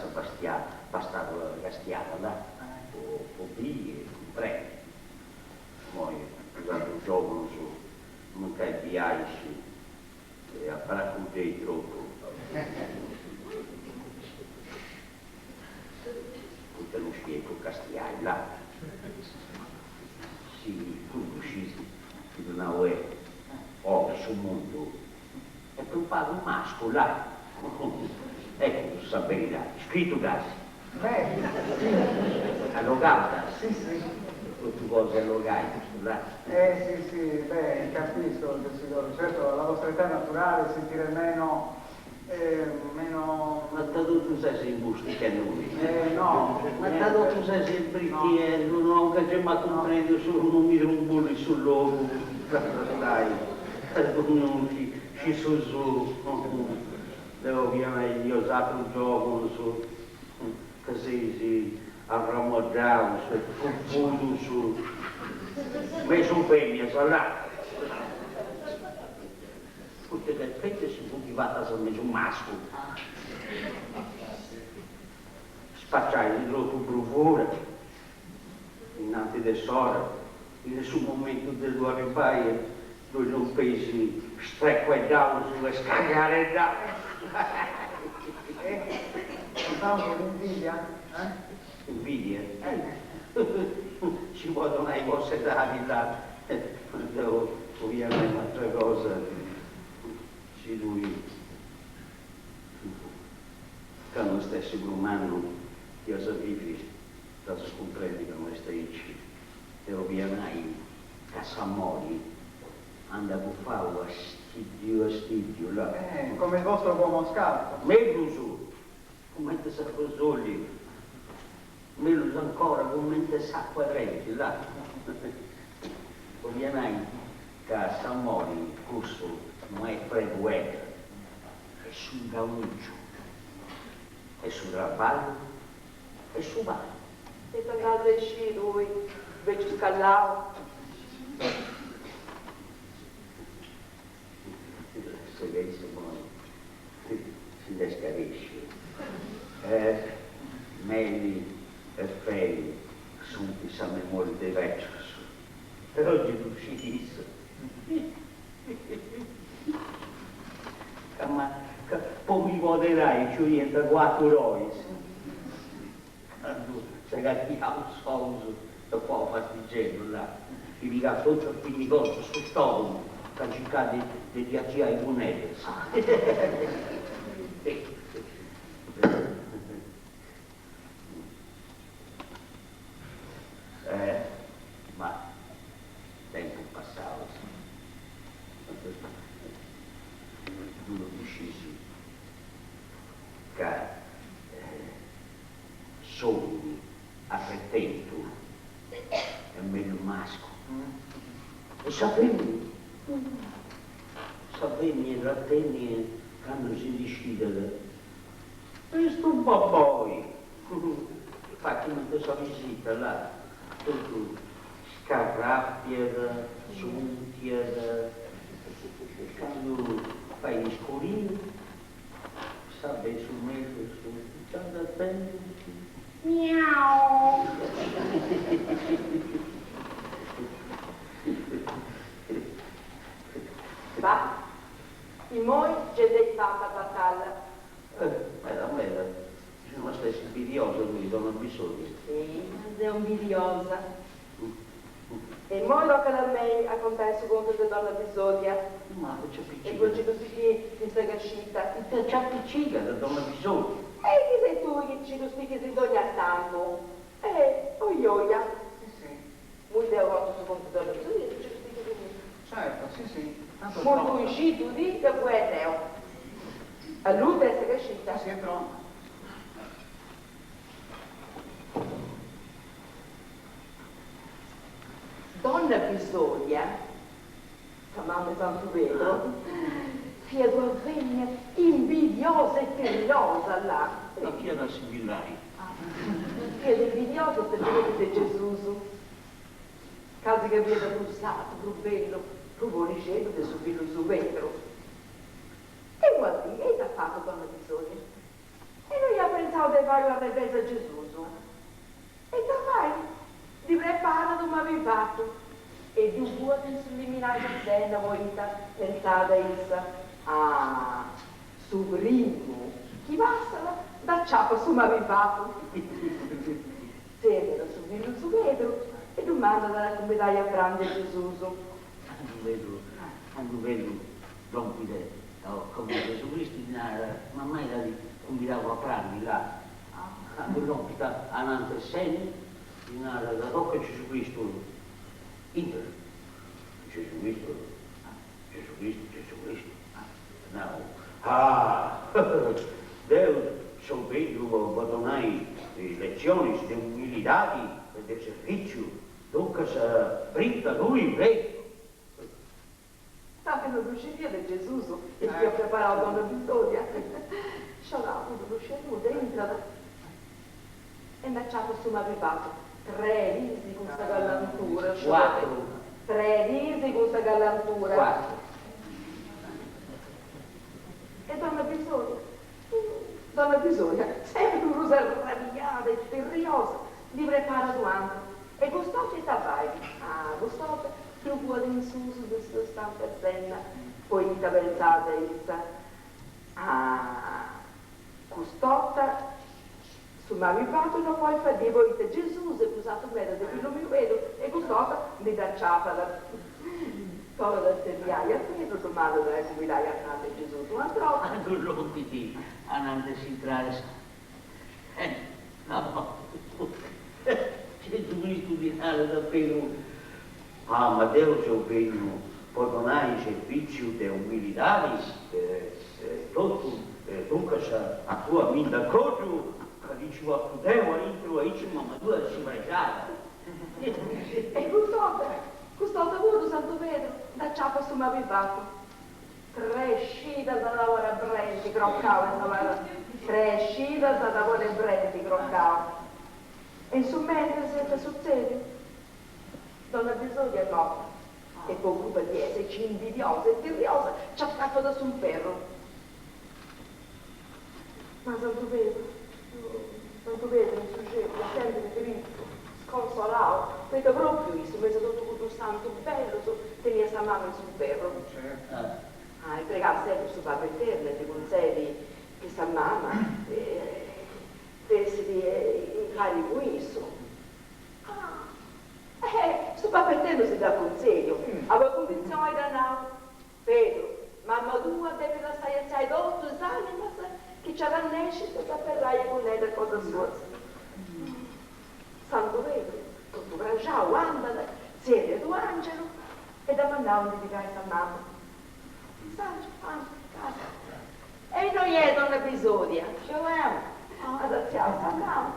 Speaker 1: bastat una castiada, là, po biri e cumprendi. Imoi is atrus giovunus mancai biais e abracuddei tropu. Poita no sciei prus castiai, là. Si tui ddu scis chi ddu nau 'eu, oi su mundu est prus pagu mascu, là. Eccu sa beridadi, scritu dd'as?
Speaker 2: Beh, si.
Speaker 1: Allogau dd'as?
Speaker 2: Si, si.
Speaker 1: Totu cosa allogai custu, là.
Speaker 2: Eh, si, si, beh, capisco, Tessitori, certo alla vostra età è naturale sentire meno Meno.
Speaker 1: Ma ta totu ses imbustichendi.
Speaker 2: Eh no.
Speaker 1: Ma ta totu ses imbrichiendu, no, ca gei m'at cumprendiu su no mi trumbullit su logu, lassa stai, dognunu scit su suu, deu fia nai a is atrus giovunus ca seis arramoddaus e pupudus, mesu femias, là. Poita de repente si funt fatas mesu mascu. Spaciai tropu bruvura innanti de s'ora, in su momentu de ddu arribbai ddoi lompeis strecueddaus e scagareddaus.
Speaker 2: E contaus l'invidia, eh?
Speaker 1: Invidia? Si podit nai po s'edadi là, deu 'olia nai un'atra cosa, si tui candu as essi prus mannu chi as a bivi dd'as a cumprendi ca no est aici, deu 'olia nai ca s'amori andat bufau a stiddiu a stiddiu, là.
Speaker 2: Come il vostro buon moscato.
Speaker 1: Mellus Cumenti sa rosolli, mellus ancora cumenti s'acua trenti, là. 'Olia nai ca s'amori cussu no est preguedda, est su gaungiu, est su traballu e su pani.
Speaker 3: E t'andas a iscì tui, beciu scallau.
Speaker 1: Segheis imoi si nd'est scaresciu. Eh, meli e feli sunt sa memoria de is becius, però gei ddu scit issa. Ca ma ca po mi poderai nci 'oliant cuaturu ois. Candu segaiaus ous po pastixeddu là, mi pigàt totu a pinnigotus su stogumu ca circà de ddi atziai is gunneddas. Eh, ma tempus passaus. Tui ddu scis ca S'omini arretentu est mellus mascu. E sa femina? Sa femina tratenia candu si ndi scidat est unu boboi! Fait cumenti sa pisita, là, totu scarrafiat, tzunchiat, e candu fait iscuriu Sa de su mellus già tenit. Miau!
Speaker 3: Bah! Immoi gei dd'eis fata batalla.
Speaker 1: Meda meda. donna Bisodia.
Speaker 3: Sì, ma seu imbidiosa. E immoi tocat a mei a contai su contu de donna Bisodia.
Speaker 1: Ma ita
Speaker 3: ci E poi ci ddu stichit in sa cascita.
Speaker 1: Ita ci apicigat donna Bisodia?
Speaker 3: E chi ses tui chi ci ddu stichis in dogna tantu? Eh, oioia.
Speaker 2: Sì, sì.
Speaker 3: Immoi deu contu su contu de donna Bisodia e ci ddu stichis in.
Speaker 2: Certo, sì, sì. Tanto è
Speaker 3: Immoi
Speaker 2: pronta.
Speaker 3: tui scidu ti ca fui deu. Alluta est sa cascita.
Speaker 2: Sì, sì, è pronta.
Speaker 3: Donna Bisodia, sa mama 'e Santu Pedru, fiat una femina imbidiosa e tirriosa, là.
Speaker 1: Ma fiat a simbillai.
Speaker 3: Fiat imbidiosa specialmenti de Gesusu, casi ca fiat prus sardu, prus bellu, prus bonixeddu de su fillu suu Pedru. E una dì, e ita at fatu Donna Bisodia? E no iat pentzau de fai un'arrevesa a Gesusu. E ita fait? Ddi preparat unu mabi fatu e ddu cuat in su liminai sa zenna poita, pentzat issa, ah, su primu chi passat dd'aciapat su mabi fatu. Tzerriat a su fillu suu Pedru e ddu mandat a cumbidai a prandi a Gesusu.
Speaker 1: Candu Pedru, candu Pedru lompit a domu de Gesù Cristu ddi narat, Mammai t'at cumbidau a prandi, là. Candu lompit ananti 'e s'enna, ddi narat, Toca Gesù Cristu, intra. Gesù Cristu, Gesù Cristu, Gesù Cristu, at nau, Ah! Deu seu benniu po donai letzionis de umilidadi e de servìtziu, duncas brinca tui, Pedru.
Speaker 3: Tanti no ddu scidiat de Gesusu ita iat preparau donna Bisodia. Sciadau no ddu sciet nudda, intrat e nd'aciapat su mabi fatu. Tre disi cun sa gallantura,
Speaker 1: Cuatru.
Speaker 3: Tre disi cun sa gallantura.
Speaker 1: Cuatru.
Speaker 3: E donna Bisodia, donna Bisodia, sempri prus arrabiada e tirriosa, ndi preparat u'antru. E cust'orta ita fait? Ah, cust'orta ddu cuat in susu de sa stanta 'e s'enna, poita pentzat issa, ah, cust'orta su mabi fatu no podit faddiri poita Gesùs est prus artu meda de fillu miu Pedru e cust'orta ndi dd'aciapat. Torrat a tzerriai a Pedru, ddu mandat a cumbidai a prandi a Gesùs un'antr'orta.
Speaker 1: Candu lompit ananti 'e s'intrada 'e sa enna, Gesù Cristu ddi narat a Pedru, Ah, ma deu seu benniu po donai servìtziu de umilidadi e totu, duncas atua mi nd'acògiu ca ti nci portu deu aintru aici mama tua si prexat.
Speaker 3: E cust'orta, cust'orta puru Santu Pedru nd'aciapat su mabi fatu. Tre scidas at a ponni a brenti crocau in sa para, tre scidas at a ponni a brenti crocau. E in su mentris ita est sutzediu? Donna Bisodia est morta e po crupa di essi aici imbidiosa e tirriosa nci acapat a s'inferru. Ma Santu Pedru, Santu Pedru in su celu est sempri tristu, sconsolau, poita propriu issu, in mesu a totu cuddus santus bellus, teniat sa mama in s'inferru. Ah, e pregat sempri su Babbu Eternu e ddi cuntzedit chi sa mama fessit impari cun issu. Ah, eh, su Babbu Eternu si dd'at cuntzediu, a una cunditzioni dd'at nau, Pedru, mamma tua depit lassai atziai totu is animas chi nci arrannescint a dd'aferrai gunneddas cosa suas. Santu Pedru, totu praxau, andat, tzerriat u' angelu e dd'at mandau a ndi pigai sa mamma. S'angelu andat a casa e innoi est donna Bisodia? Seu 'eu, at atziau sa mamma.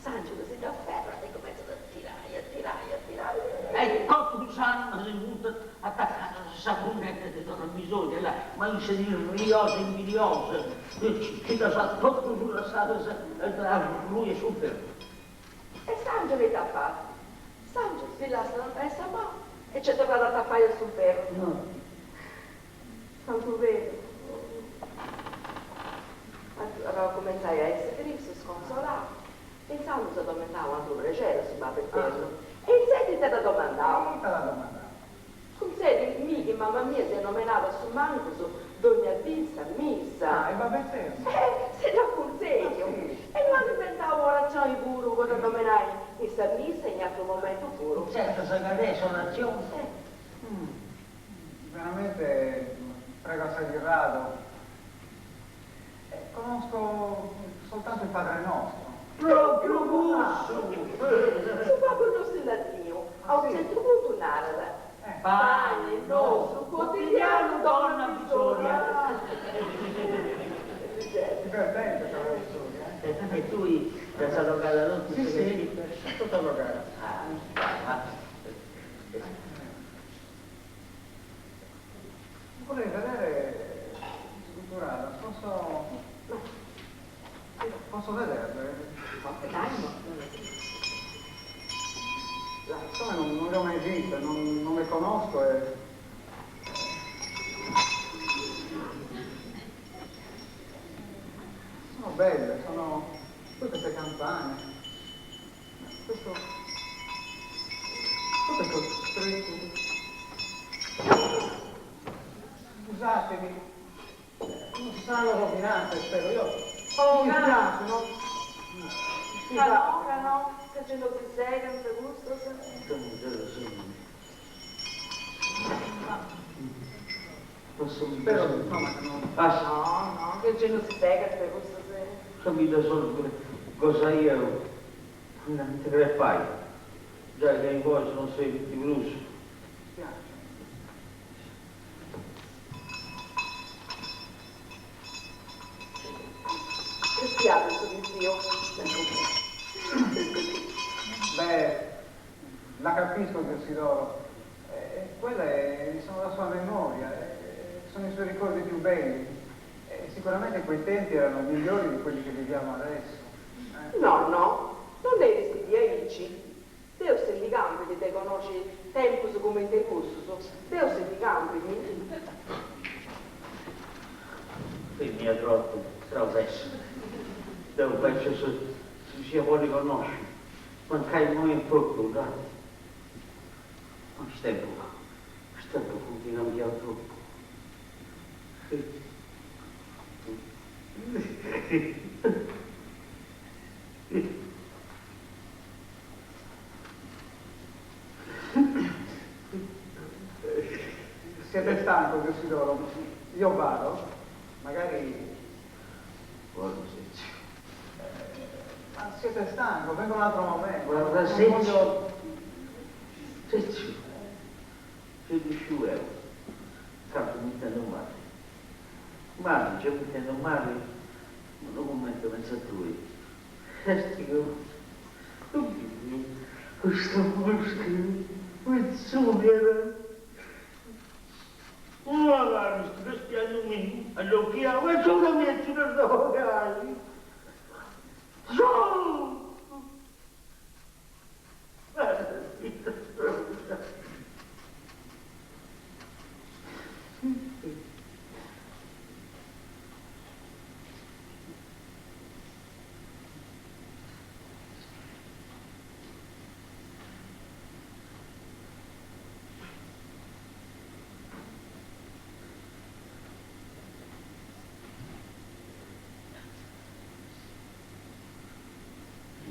Speaker 3: S'angelu si dd'aferrat e cumentzat a tirai, a tirai, a tirai.
Speaker 1: E totu s'anima si funt atacadas a sa gunnedda de donna Bisodia, là, ma issa tirriosa e imbidiosa, chi ddas at totus lassadas arrui a s'inferru.
Speaker 3: E s'angelu ita at fatu? S'angelu si lassat andai sa mama e nc'est torrada a atacai a su ferru. Santu Pedru at cumentzai a essi tristu, sconsolau. Intzandus at domandau un'atru prexeri a su Babbu Eternu. E intzeti ita dd'at domandau?
Speaker 2: Ita dd'at domandau?
Speaker 3: Cuntzedi mi chi mama mia siat nomenada a su mancus dogna dì in sa missa.
Speaker 2: Ah, e Babbu Eternu?
Speaker 3: Eh, si dd'at cuntzediu. E no at inventau oratzioni.
Speaker 1: Tzertas ca est orazione.
Speaker 2: Veramente prego assai di rado. Conosco soltanto il Padre Nostro.
Speaker 1: Propriu cussu!
Speaker 3: Su Babbu Nostru in latinu, a unu tzertu puntu narat, Pane nostru quotidianu dona vittoria.
Speaker 2: Divertente però la storia, eh?
Speaker 1: E tui dd'as allogada totu
Speaker 2: sa cascita? Si, si, totu allogada.
Speaker 1: Ah,
Speaker 2: Vorrei vedere sgutturada, posso... Posso vederle? Siccome non, non le ho mai viste, non, non le conosco e... Sono belle, sono... Poi queste campane. Questo... Poi questo stretto... Scusatemi, non si saranno rovinate, spero. Io...
Speaker 3: Oh,
Speaker 2: mi dispiace, no?
Speaker 3: Ca no, ca no, ca gei no si segant custos.
Speaker 2: Spero, insomma, che non...
Speaker 3: No, no, ca gei no si segant custos.
Speaker 1: Sa mi ddas gosaia ita cheres fai, giai ca imoi non serbint prus.
Speaker 3: Castiade su pipiu.
Speaker 2: Beh, la capisco, Zio Sidoro. Quella è, insomma, la sua memoria, sono i suoi ricordi più belli. E sicuramente quei tempi erano migliori di quelli che viviamo adesso.
Speaker 3: No, no, non devi di aici. Deus si ndi campit de connosci tempus comente cussus. Deus si ndi campit.
Speaker 1: Femina trotu travessa. Deu penso si sia podi connosci, mancai immoi in totu, dai. Ma is tempus, is tempus funt cambiaus tropu.
Speaker 2: Siete stanco, zio Sidoro? Io vado, magari...
Speaker 1: Guarda, Sezio.
Speaker 2: Ma siete stanco, vengo un altro momento.
Speaker 1: Guarda,
Speaker 2: Non
Speaker 1: Sezio.
Speaker 2: voglio...
Speaker 1: Sezio. Gei ddu sciu eo, cantu mi intendu mali. Mali, gei mi intendu mali, ma no cumenti pensas tui. Est chi non biu custa musca mi tzughiat. Magari su cristianu miu allochiau e su de mi nci ddu Su!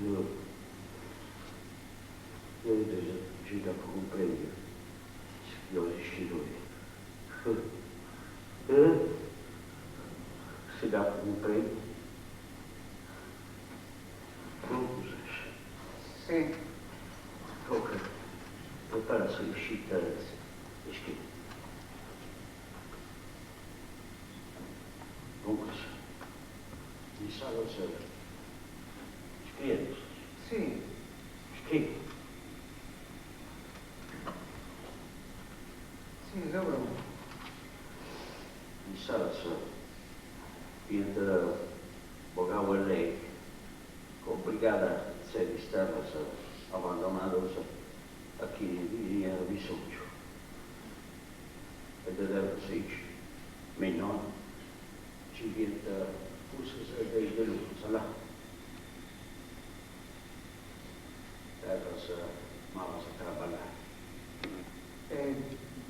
Speaker 1: Io, io gei dd'apu cumprendiu, su chi 'olis sciri tui. Si dd'apu cumprendiu. Prontu ses?
Speaker 2: Si.
Speaker 1: Tocca, prepara sa cascita e scrivi. Duncas, insaras scriendi ses?
Speaker 2: Si.
Speaker 1: Scrivi.
Speaker 2: Si, seu prontu.
Speaker 1: Insaras iant bogau 'e lei ca obbligada a tzedi is terras abandonadas a chini ndi teniat bisòngiu. E de terras aici, me innoi nci fiant cussas de is Delucas, là. Terras malas a traballai.
Speaker 2: E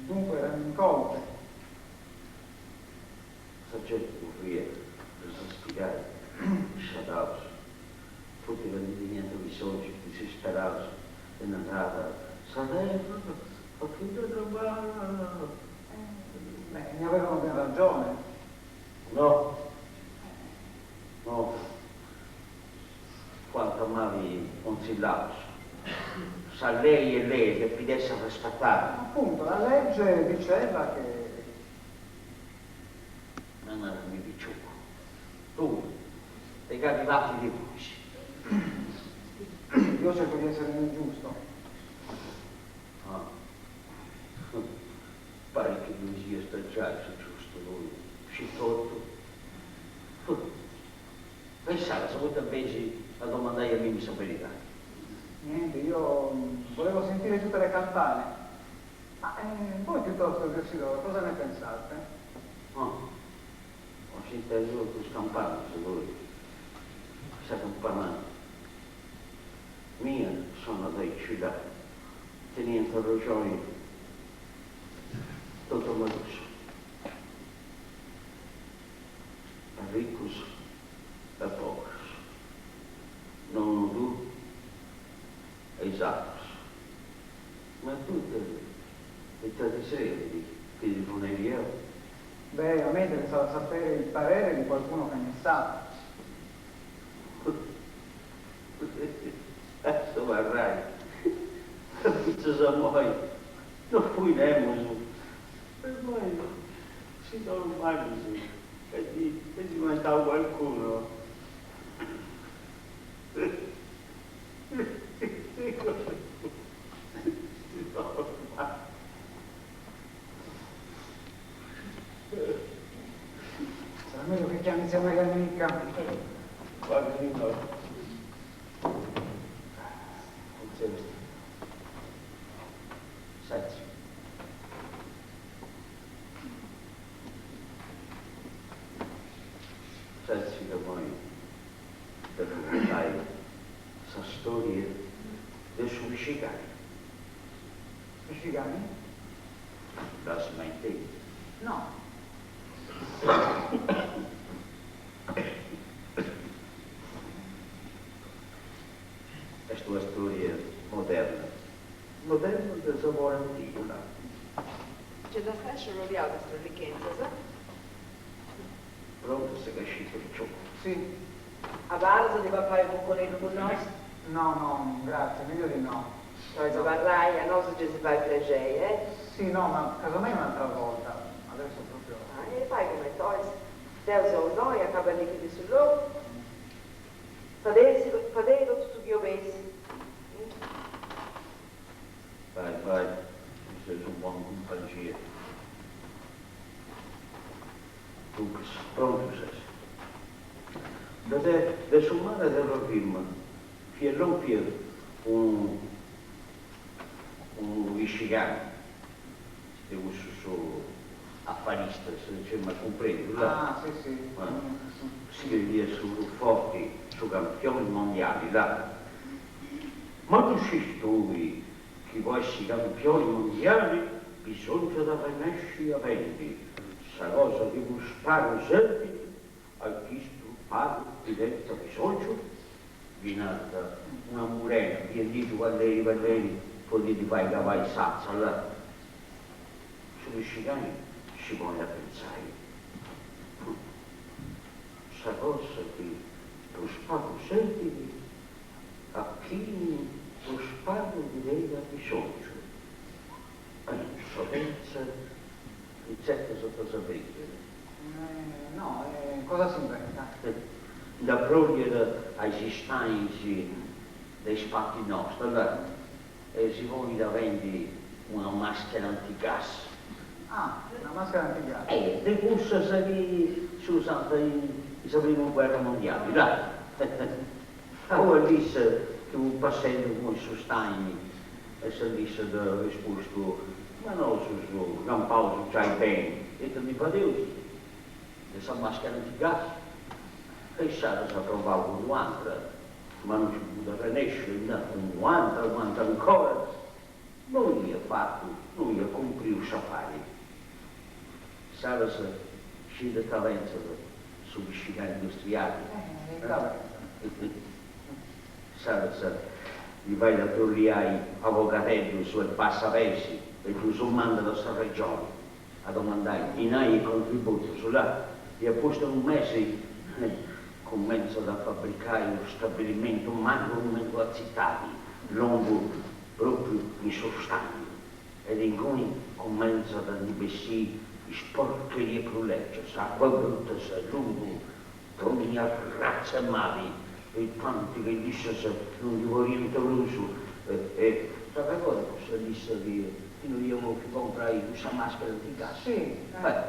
Speaker 2: dunque erano incolte.
Speaker 1: Sa genti curriat a ddas pigai, sciadaus, funt ca ndi teniant bisòngiu, disisperaus, e naràt. Sa terra a chi dda traballat.
Speaker 2: Beh, ne avevano ben ragione.
Speaker 1: No, no, fuant mali consillaus. Sa lei est lei e depit essi arrespetada.
Speaker 2: Appunto, la legge diceva che.
Speaker 1: Ma narami piciocu, tui de cali parti ti ponis?
Speaker 2: Io cerco di essere nel giusto.
Speaker 1: Ah, parit chi ddui siast giai su giustu tui, scis totu. E insaras poita benis a domandai a mimi sa beridadi?
Speaker 2: Niente, io volevo sentire tutte le campane. Ma voi piuttosto, zio Sidoro, cosa ne pensate?
Speaker 1: Ah, 'olis intendi totu is campanas tui? Sa campana mia sonat aici là, teniant arrexoni totu amadus, arricus e poberus, nonnu tuu e is atrus. Ma tui ita ti serbit chi ti ddu neri eo?
Speaker 2: Beh, a me interessava sapere il parere di qualcuno che ne sa.
Speaker 1: Lassu parrai, fintzas a immoi no fui nemus, e immoi si dolu malis e est diventau qualcuno.
Speaker 2: Sarà meglio che chiami zia Marianica.
Speaker 1: Setzi. Setzi ca immoi depu contai sa storia de su piscicani.
Speaker 2: Piscicani?
Speaker 1: Dd'as mai intendiu?
Speaker 2: No.
Speaker 1: Est una storia moderna, moderna de sabore antigu, là.
Speaker 3: Nce ddas as sciorroliau de strollichentzas?
Speaker 1: Prontu sa cascita piciocu?
Speaker 2: Si.
Speaker 3: Abarras a ndi papai unu muconeddu cun nosu?
Speaker 2: No, no, grazie, meglio di no.
Speaker 3: Pois abarrai, a nosu gei si fait prexei, eh?
Speaker 2: Si, no, ma casomai un'altra volta, adesso proprio.
Speaker 3: Ah, e fai cumenti 'ois. Deu seu innoi, acaba allichidi su logu. Fadei fadei totu su chi 'obeis.
Speaker 1: Bai, bai, chi seus in bona cumpangia. Duncas, prontu ses? De de su mare terra firma fiat lòmpiu unu unu piscicani de cussus afaristas, ma cumprendu, là.
Speaker 2: Ah, si, si.
Speaker 1: Si crediat su prus forti, su campioni mondiali, là. Ma ddu scis tui chi po essi campioni mondiali bisongiat arrennesci a bendi sa cosa chi prus pagu serbit a is prus pagu ndi tenint abisongiu? Ddi narat una murena biendiddu palleri palleri po ndi ddi fai cabai s'atza, là. Su piscicani si ponit a pentzai, Sa cosa chi prus pagu serbit a chini prus pagu ndi tenit abisòngiu. Insolèntzia in tzertas ddas abrìghere.
Speaker 2: No, e cosa s'inventa?
Speaker 1: Nd'apròliat a is istàinis de is partis nostras e si ponit a bendi una màschera antigas.
Speaker 2: Ah, una màschera antigas.
Speaker 1: E de cussas chi si usant in sa primu guerra mondiali, là. Una lissa chi fut passendu po in su stàini e sa lissa dd'at rispustu, Ma nosus campaus giai beni, ita ndi fadeus de sa màschera antigas? E insaras at provau cun u'antra, ma no nci fut arrenèsciu, e cun u'antra, u'antra ancora, no iat fatu, no iat cumpriu s'afari. Insaras scis ita pentzat su piscicani industriali?
Speaker 2: Ita pentzat?
Speaker 1: Insaras. Ddi fait atrolliai avogadeddus e passapes e ddus mandat a sa Regioni a domandai dinai e contributus, là, e a pustis unu mesi cumentzat a fabbricai unu stabilimentu mannu cumenti una tzitadi, longu propriu in su stagnu, e de inguni cumentzat a ndi bessì is porcherias prus lègias, acua bruta, ludu, Dogna arratza 'e mali e tanti chi lissas non ndi podiant prus e t'arregordas cussa lissa chi no iat bòfiu comporai cussa maschera antigas? Eh,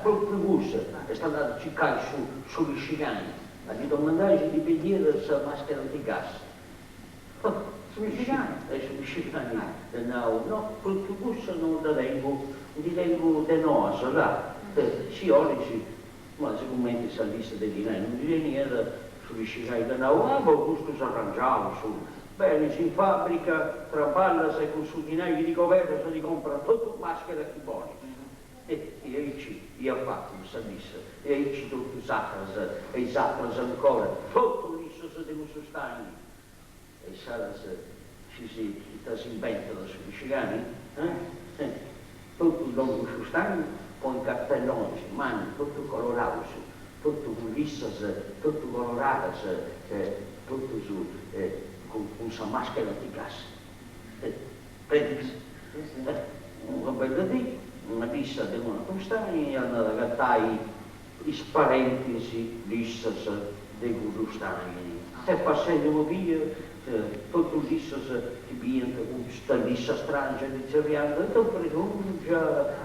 Speaker 1: propriu cussa, est andada a circai su su piscicani a ddi domandai si ddi bendiat sa maschera antigas.
Speaker 2: Su piscicani?
Speaker 1: E su piscicani dd'at nau, no, propriu cussa no dda tengu, ndi tengu de noas, là, si 'olis Ma sigumenti sa lissa de dinai non ndi teniat, su piscicani dd'at nau, Ah, po custu s'arrangiaus, benis in fàbrica, traballas e cun su dinai chi ti coberas ti comporas totu is màscheras chi bolis. E aici iat fatu sa lissa, e aici totu is atras, e is atras ancora, totu lissas de cussu stàini. E insaras scis ita s'imbentat su piscicani? Eh? Totu longu su stagnu ponit cartellonis mannus totu coloraus, totu cun lissas totu coloradas, totus cun sa maschera antigas. Prendis? Una bella dì una lissa de un'atru stagnu andat a agatai is parentis lissas de cuddu stàini. E passendi po bia, totus lissas chi biiant custa lissa stràngia ddi tzerriànt, Ita bregùngia,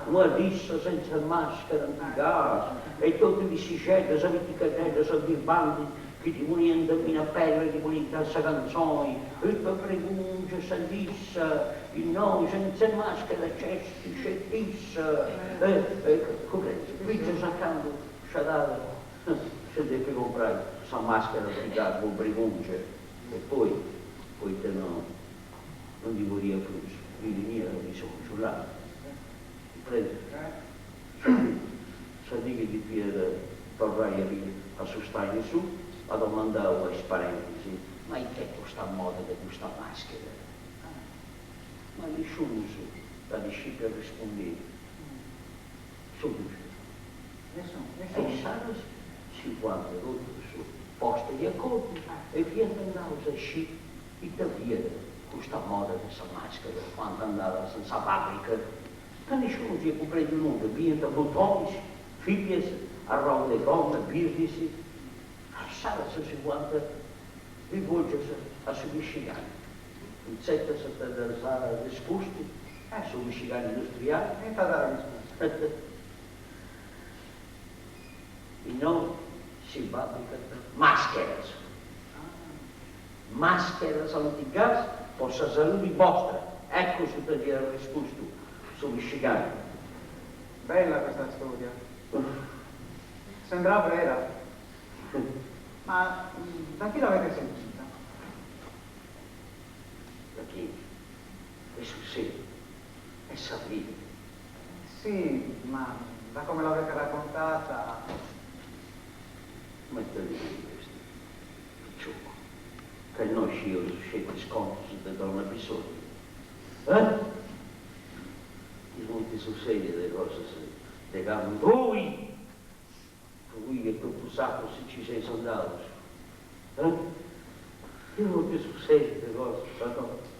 Speaker 1: una lissa sentza màschera antigas! E totu is lissixeddas piticheddeddas birbantis chi ddi poniant Mina Perra ddi poniant sa cantzoni, Ita bregùngia sa lissa, innoi sentza màschera nc'est Sceti issa e cumprendi, fintzas a candu sciadada si depit comporai sa maschera antigas po bregungia e poi poita no no ndi podiat prus, ddi teniat bisongiu, là, cumprendi? Sa dì chi depiat torrai a biri a su stàini suu, at domandau a is parentis, ma it'est custa moda de custa maschera? Ma nisciunus dd'at iscìpiu arrespundiri. Su giudici. E insaras si fuant totus postus di acordu e fiant andaus a scì ita fiat custa moda de sa maschera, fuant andadas in sa fàbrica, ca nisciunus iat cumprendiu nudda, biiant butonis, fìbias, arrogus de gomma, birdis, e insaras si fuant rivòlgias a su piscicani. Intzertas ita dd'at arrespustu su piscicani industriali?
Speaker 2: Ita dd'at arrespustu?
Speaker 1: Innoi si fàbricant màscheras, màscheras antigas po sa saludi bostra, eccu su ita dd'iat arrespustu su piscicani.
Speaker 2: Bella custa storia. Sembra vera. Ma da chi l'avete sentita?
Speaker 1: Da chi est su sèriu 'e sa vida.
Speaker 2: Si, ma da come l'avete raccontata.
Speaker 1: Ma ita ti crediast, picioccu, ca innoi scieus sceti is contus de donna Bisòngiu? Eh? Ndi funt sussedias de cosas de candu tui Tui e totu is atrus si nci seis andaus, eh? Ndi funt sussedias de cosas, no?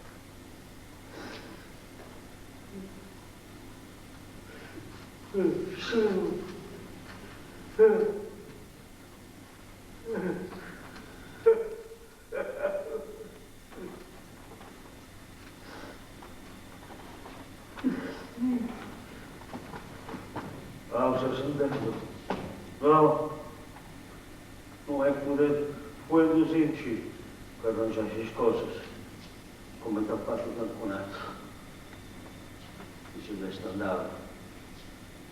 Speaker 1: Ah, ses andendu? No, no est fuendusicci po arrangiai is cosas, cumenti at fatu cancun'atru chi si nd'est andau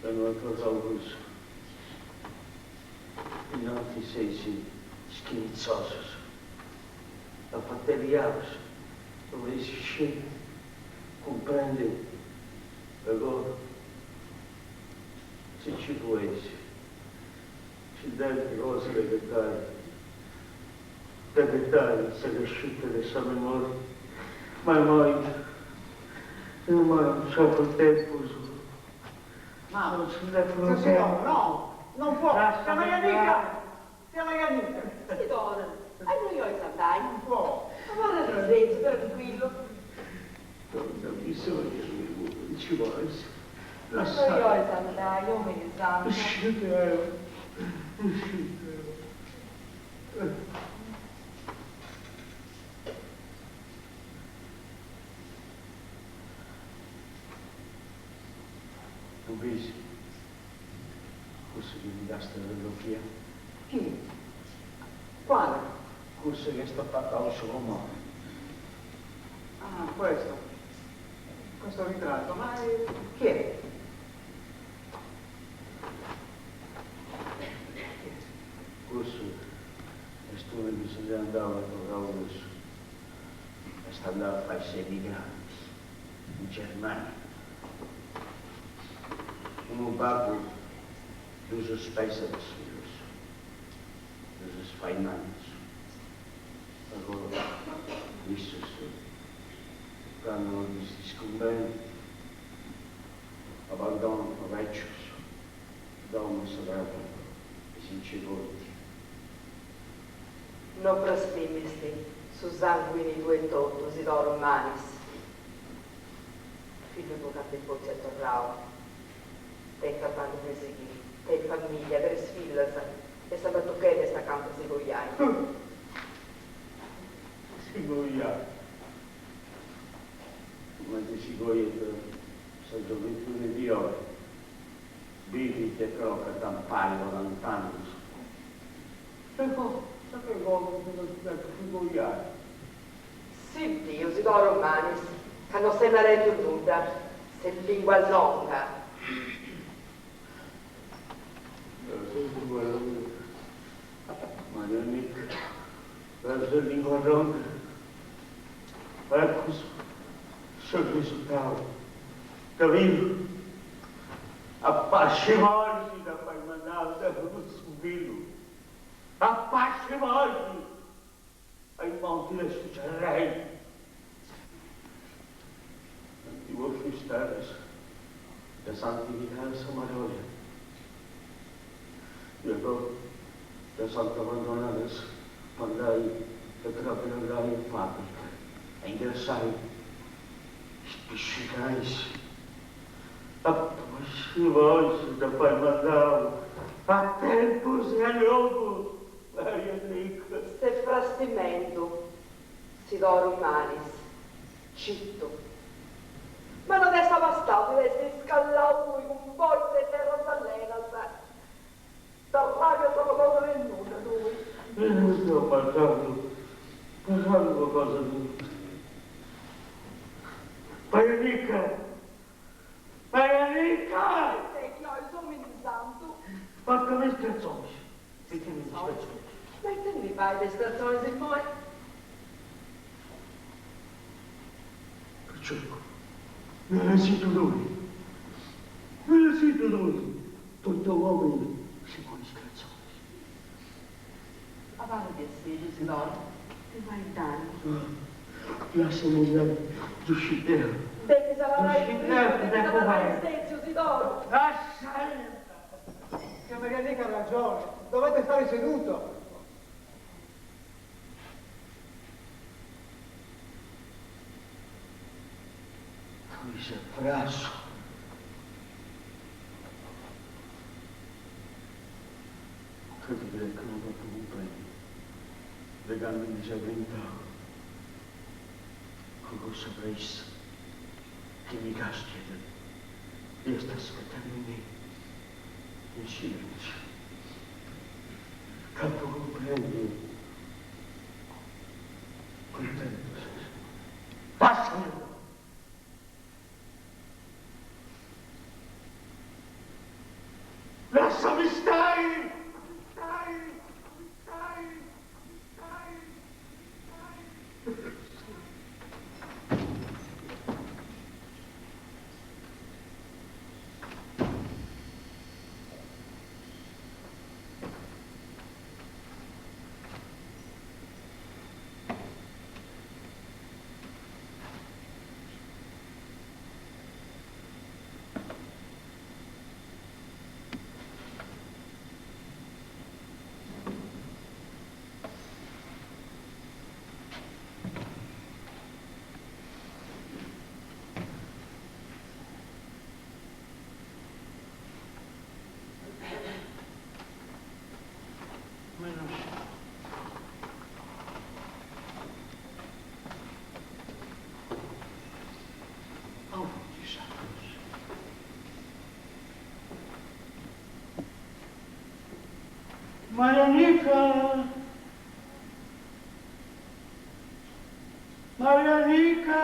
Speaker 1: e no est torrau prus. Innantis seis schinitzosus, afateriaus, no eis sciri cumprendi agora si nci fueis, nci nd'est cosa de ghetai, de ghetai in sa cascita de sa memoria. Ma immoi, immoi non nc'est prus tempus.
Speaker 2: Ma,
Speaker 1: Non nci nd'est
Speaker 2: zio
Speaker 1: prus
Speaker 2: Sidoro,
Speaker 1: tempus.
Speaker 2: no, non può. Tzia
Speaker 1: Lassami
Speaker 2: Maria Nica,
Speaker 1: andai.
Speaker 2: tzia Maria Nica.
Speaker 3: Sidoro, a innui 'olis andai?
Speaker 2: Non può.
Speaker 3: Abarra sètziu, tranquillu.
Speaker 1: Non nd'at bisòngiu, nci bolis.
Speaker 3: A innui
Speaker 1: Lassai.
Speaker 3: 'olis andai, omini santu?
Speaker 1: Sciu deu, sciu deu. Ddu bisi cussu chi mi dasta sa Sofia?
Speaker 2: Chi? Quale?
Speaker 1: Cussu chi est apacau in su comò.
Speaker 2: Ah, questo. Questo ritratto. Ma chi è?
Speaker 1: Cussu est unu chi si nd'est andau e torrau prus. Est andau a fai s'emigranti in Germania. Unu babbu ddus spesat is fillus, ddus fait mannus. Agoa issus candu no ddis cumbenit abandonant becius, domus e si nci fuint.
Speaker 3: No frastimist su sanguini tuu etotu, Sidoro Manis. Fillu tuu candu est potziu est torrau. Tenit traballu de sighiri, tenit familia, tres fillas e sa matuchedda est acanta a si coiai.
Speaker 1: Si coiai. Cumenti si coiat sa gioventudi di oi, bivit e crocat impari po tant'annus. E po sa cosa si depit si coiai.
Speaker 3: Siddiu Sidoro Manis, ca no ses narendu nudda, ses lingua longa.
Speaker 1: Lingua longa, Maria Nica, deu seu lingua longa, eccu su risultau, capito? A pasci boxi dd'apu ai mandau deu cussu fillu, a pasci boxi! A is montis de su Cerrei. Ant bociu is terras ddas ant pigadas a marolla e agoa ddas ant abandonadas po andai a traballai in fàbrica a ingrassai is piscicais. A pasci boxi dd'apu ai mandau a tempus e a logu Maria Nica.
Speaker 3: Ses frastimendu, Sidoru Manis. Cittu. Ma no t'est abastau, ti ses iscallau tui cun bois e terras allenas. T'arrabias po cosa de nudda, tui.
Speaker 1: Deu m'arrabiu, m'arrabiu po cosa de nudda. Maria Nica! Maria Nica!
Speaker 3: It'est chi 'olis, omini santu?
Speaker 1: Portami is cratzonis. Bitimi is cratzonis.
Speaker 3: Ma ite ndi fais de is cratzonis immoi?
Speaker 1: Picioccu, narasiddu tui, narasiddu tui, poita un'omini si ponit is cratzonis?
Speaker 3: Abarra sètziu, Sidoro, ti fais dannu.
Speaker 1: Lassami andai, ddu sciu deu.
Speaker 3: Depis abarrai frimu, depis abarrai sètziu, Sidoru.
Speaker 1: Lassami andai.
Speaker 2: Tzia Maria Nica ha ragione, dovete stare seduto.
Speaker 1: Tui ses frassu. Credi chi no t'apu cumprendiu de candu ndi ses brintau cun cussa pressa chi mi castiat e est aspetendi-mì in silentziu. T'apu cumprendiu. Cuntentu ses? Lassami! Lassami stai! Marianica! Marianica!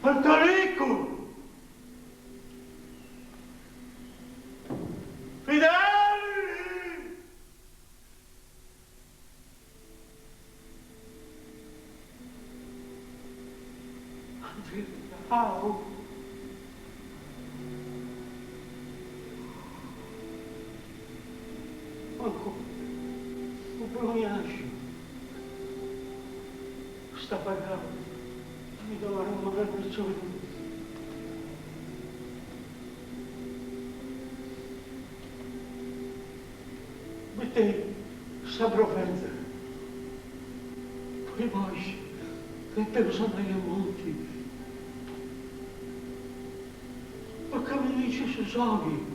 Speaker 1: Antonicu! Fideli! Andriau! Mancu u Bruniaxu sta pagau mi dormu arrecioni. Bitei sa provenda, po is bois depeus andai a monti, ma ca mi dici su soli.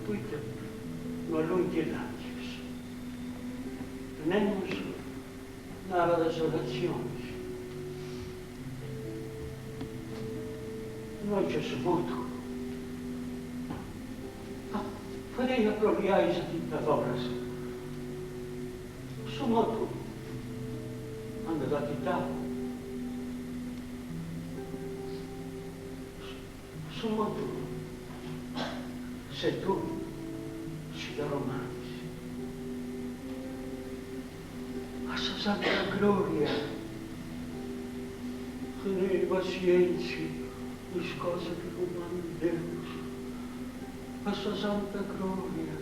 Speaker 1: Poita no allonghiedazis? Nemus narat is oratzionis. Innoi nc'est su votu. Ah, fadei aproliai is atitadoras. Su motu andat atitau. Su motu ses tui si dd'arromantis. A sa santa gloria tenei passienzia in is cosas chi cumandeus. A sa santa gloria.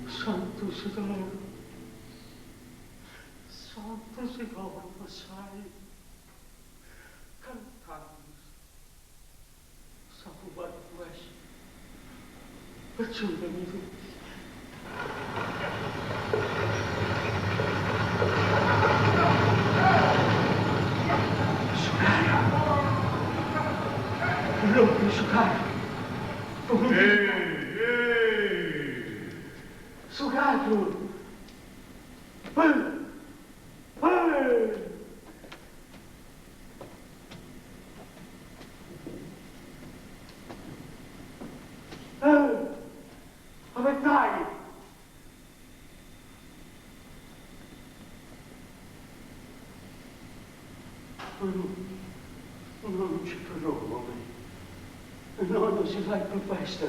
Speaker 1: Santu Isidoro, Santu Isidoro passai cant'annus s'apu fatu festa, agiudami tui. Su carru! Lompiu su carru! Su carru! Abetai! No, non nc'est prus logu po mei. No, no si fait prus festa.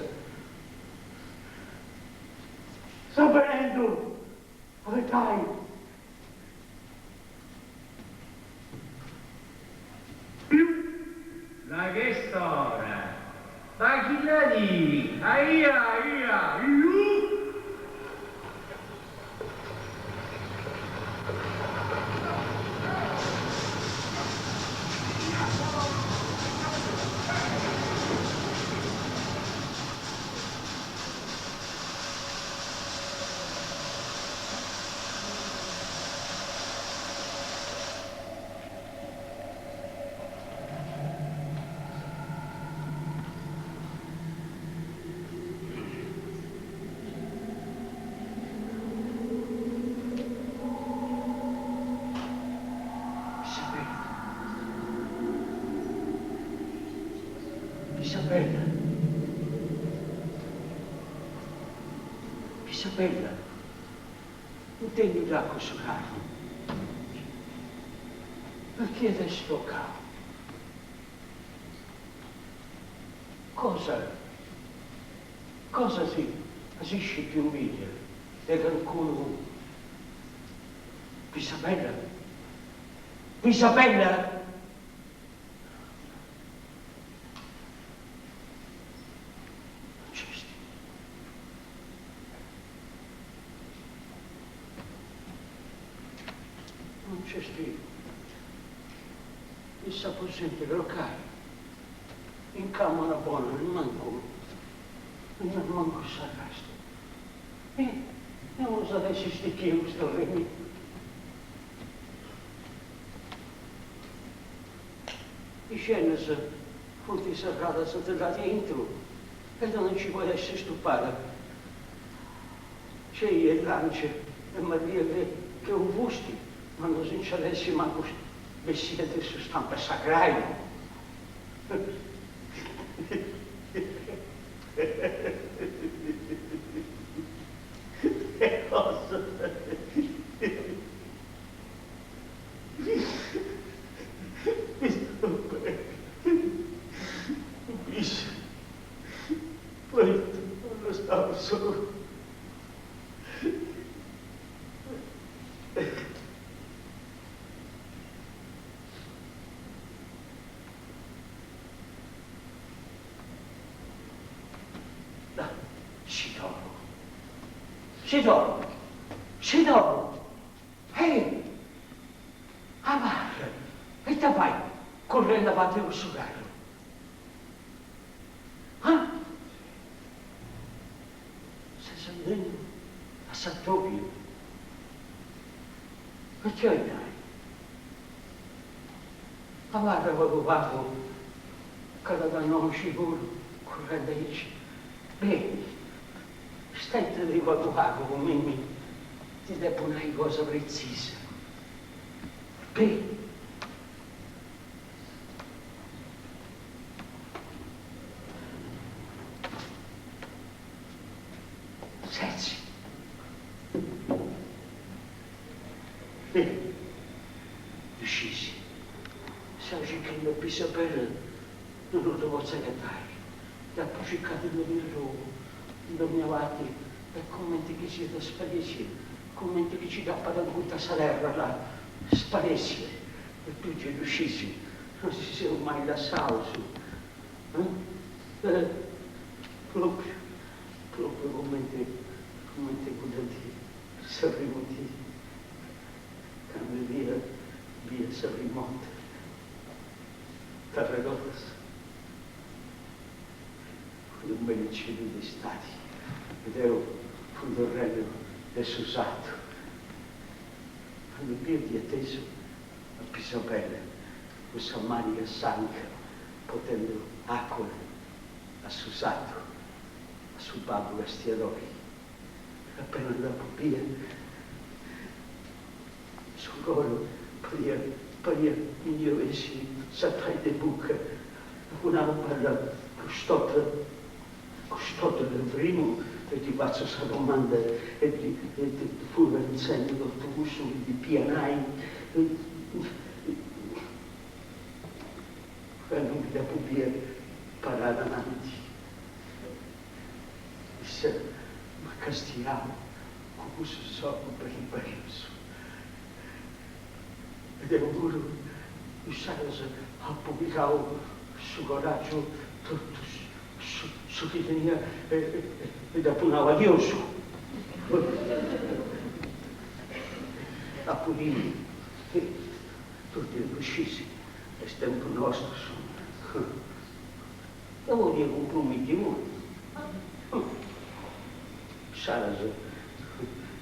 Speaker 1: Seu benendu! Abetai!
Speaker 4: Ma ch'est ora? Ma chi la di? Aia, aia, iu!
Speaker 1: Isabella. Isabella. Isabella. Intendiu dd'apu su carru. A chie at essi tocau? Cosa, cosa si as iscìpiu umìlia de cancunu? Pisabella? Pisabella? Non nc'est. Non nc'est in s'aposentu 'e crocai. Càmara bona, nemmancu, nemmancu s'arrastu. E emus at essi stichiu custu regnu. Is gennas funt serradas de ladu 'e intru e non nci podit essi stupada. Gei est lancia e madia che unu fusti, ma non si nci at essi mancu bessia de su stampu 'e sa crai. E cosa? Poita no stau solu. Sidoro. Sidoro. Sidoro. Ehi! Abarra! Ita fai currendi avatu 'e cussu carru? Ah! Ses andendu a s'atobiu? E ita 'olit nai? Abarra pagu pagu ca t'at a noxi puru currendi aici. Beni, stentadi pagu pagu cun mimmi, ti depu nai cosa pretzisa. Beni. Setzi. Beni, ddu scisi, seu circhendi a Pisabella no dda potzu agatai, dd'apu circada in dogna logu, in dogna parti, est cumenti chi siat sparessia, cumenti chi ci dd'apat inguta sa terra, là, sparessia, e tui gei ddu scisi, non si seus mai lassaus, eh, propriu, propriu cumenti, cumenti cudda dì, sa primu dì, candu dd'ia bia sa primu 'orta. T'arregordas? Fut unu belliceddu de istadi e deu fui torrendu de su satu. Candu biu di atesu a Pisabella cun sa màniga a s'anca potendu àcua a su satu a su babbu castiadori. Apena dd'apu bia Su coru pariat pariat mi ndi 'olessi sartai de buca, apu nau, Balla, cust'orta cust'orta dda frimu e ddi fatzu sa domanda e ddi fui pentzendi totu cussu chi depia nai candu mi dd'apu bia parada ananti. Issa m'at castiau cun cussus ogus bellus bellus e deu puru insaras apu pigau su coràgiu totu su chi tenia e dd'apu nau adiosu. Apu timiu, tui ddu scisi, est tempus nostus. Deu podia cumprumiti puru. Insaras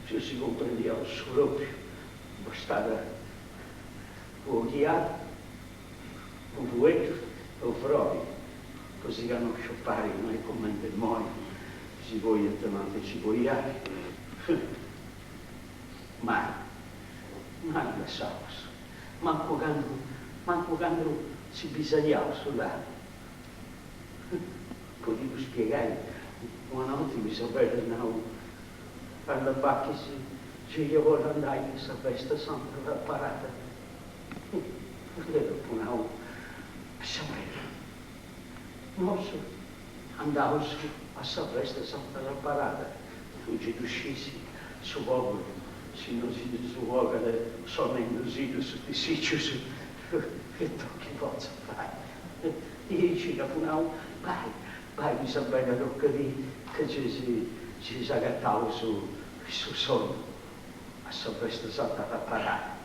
Speaker 1: si si cumprendiaus su propriu, bastat u'oghiada, unu fueddu e unu frori po si cannosci a pari, no est cumenti immoi, si coiant ananti 'e si coiai. Mai, mai lassaus, mancu candu, mancu candu si bisaiaus, là. Po ti ddu spiegai, una noti Isabella at nau, Alla Bachis, gei ia bolli andai a sa festa Santa Reparada. Deu apu nau, Isabella, nosu andaus a sa festa Santa Reparada, tui gei ddu scisi, su fogu si no si ddus bogat sonendusiddu is disigius, ita chi potzu fai. Diaici dd'apu nau, Bai, bai Isabella crocadì ca gei si gei s'agataus in su sonnu a sa festa Santa Reparada.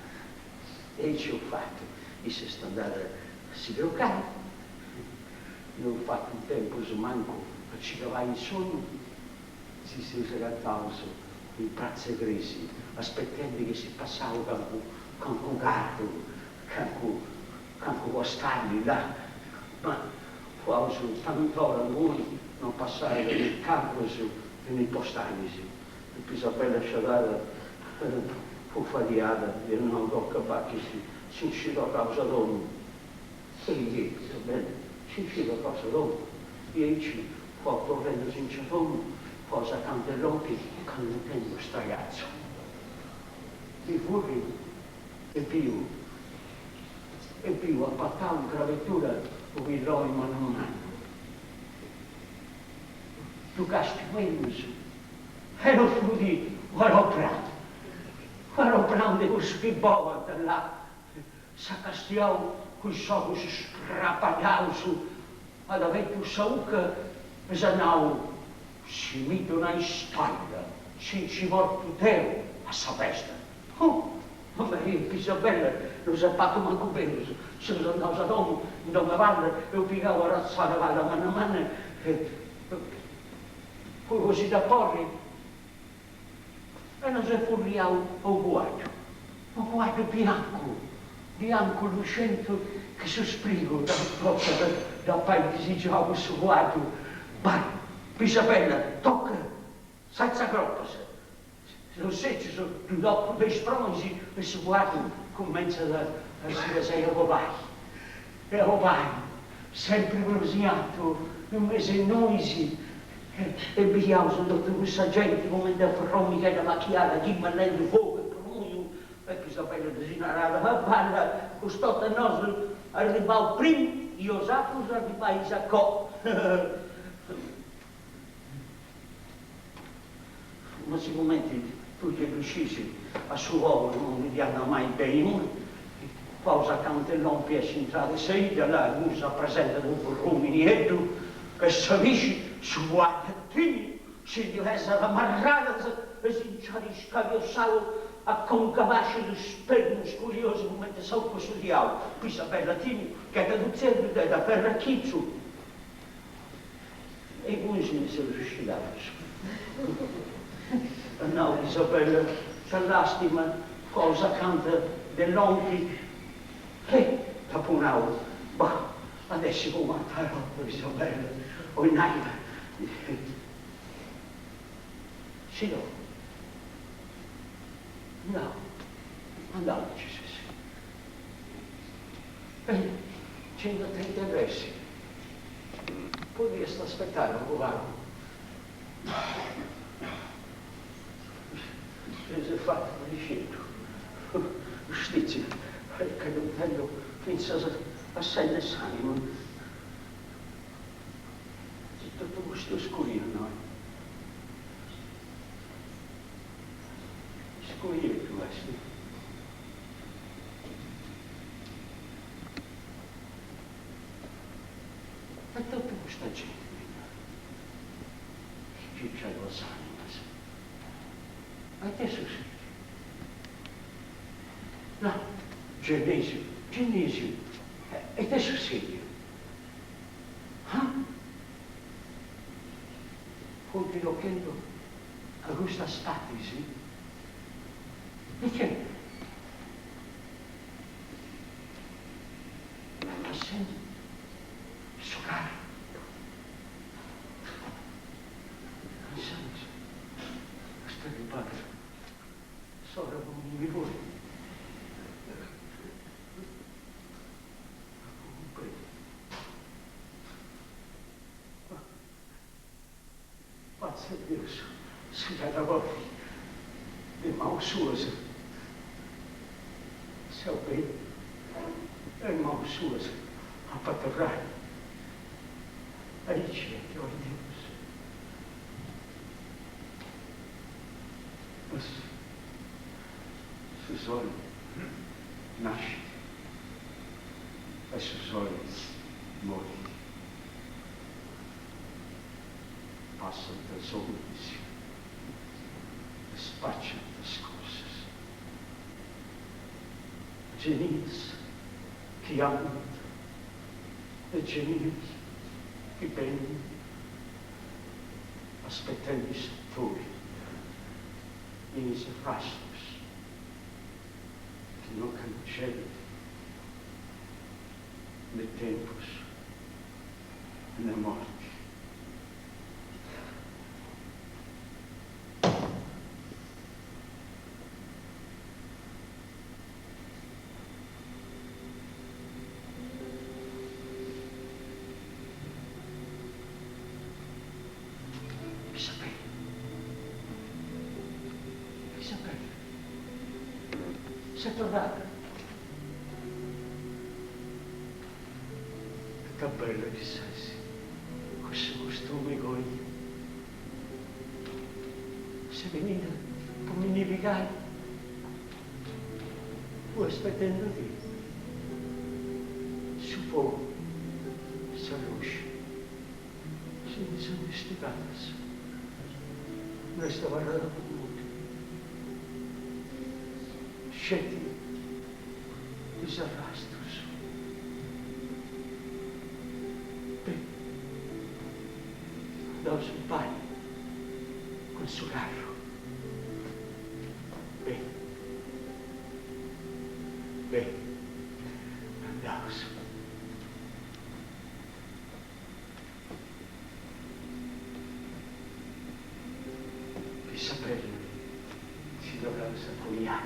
Speaker 1: E aici eus fatu, issa est andada a si crocai. No eus fatu in tempus mancu a ci cabai in sonnu, si seus agataus in pratza 'e cresi, aspetendi chi essit passau cancu cancu carru, cancu cancu postali, là, ma fuaus tant'ora inguni, non passaiat ni carrus e ni postalis, e Pisabella sciadada fut fadiada, iat nau, toca Bachis, si nci torraus a domu. E Isabella si nci torraus a domu. I aici fuaus torrendusinci a domu, fuaus acanta 'e lompi candu intendu unu stragazzu. Mi furriu e biu e biu apatau in crabetura u' pilloni mannu mannu. Ddu castiu mellus e no fut u' aeropranu, u' aeropranu de cussus chi bolant, là S'at castiau cun is ogus sprapaddaus, at abertu sa 'uca e s'at nau, Si mi donais talla, si nci portu deu a sa festa. Oh! Ma eo e Isabella no s'at fatu mancu berus, seus andaus a domu, in dom'e palla, eus pigau un'arratz'e palla manna manna e po si dda porri E nos est furriau u' cuaddu, u' cuaddu biancu, biancu luxentu che su sprigu, tantas dd'apai disigiau cussu cuaddu. Bai, Pisabella, toca, senza croppas. Seus sètzius, ddu tocu de is fronis e su cuaddu cumentzat a si pesai a bobai, e a bobai, sempri prus in artu, in mesu 'e nois, E biiaus totu cussa genti cumenti a fromighedda machiada chi mandendu fogu e prumiu, e Pisabella ddis naràt, Ah balla, cust'orta nosu arribaus primu i 'osatrus arribais a co'. Ma sigumenti tui gei ddu scis, a su coru non ddi andat mai beni una Fuaus acanta 'e lompi a s'intrada 'e sa 'idda, là inguni s'apresentat unu frumini nieddu che sa pisci, su cuaddu at timiu, si ndi pesat a marradas e si nci at iscabiossau a conca bascia su spermu scuriosu cumenti sa 'ucca 'e su diaulu. Pisabella at timiu, ghetat u' tzerriu, dda aferrat a chitzu e inguni si ndi seus scidaus. At nau Isabella, sa lastima, fuaus acanta de lompi. Eh, dd'apu nau, bah, at essi po u'atera 'orta, Isabella, oi naida. Si no, andau, andau nci ses. Eh, nci nd'at a interessi. Podiast aspetai pagu pagu. S'est fatu marixeddu, giustìtzia, ca ddu intendu fintzas a s'enna 'e s'anima. Totu custu scuriu innoi. Scurieddu est. E totu custa genti innoi. Chi cialu animas. Ma ite est sussediu? No, Genesiu, Genesiu, ite est sussediu? Ah? Funt tochendu a custas partis? Ite? Passendu su carru. Insaras est arribbada s'ora po mi morri. Apu cumpresu. Ma fatza Deus si dd'at a ponni de maus suas. Seu beni e in maus suas apu a torrai. Aici at oi Deus. Ma su soli nascit e su soli morit. Passant is ominis e spaciant is cosas. Genias chi andant e genias. Chi benit aspetendi s'atori in is arrastus chi no cancellit ne tempus ne morti. Isabella. Isabella. Ses torrada? Ita bella chi ses, cun su costume goi. Ses benida po mi ndi pigai? Fui aspetendudì. Su fogu, sa luxi, si ndi sunt studadas. No est abarradu prus nudda. Sceti is arrastus. Beh, andaus impari cun su carru. Beh, beh, andaus. Isabella, si torraus a coniai.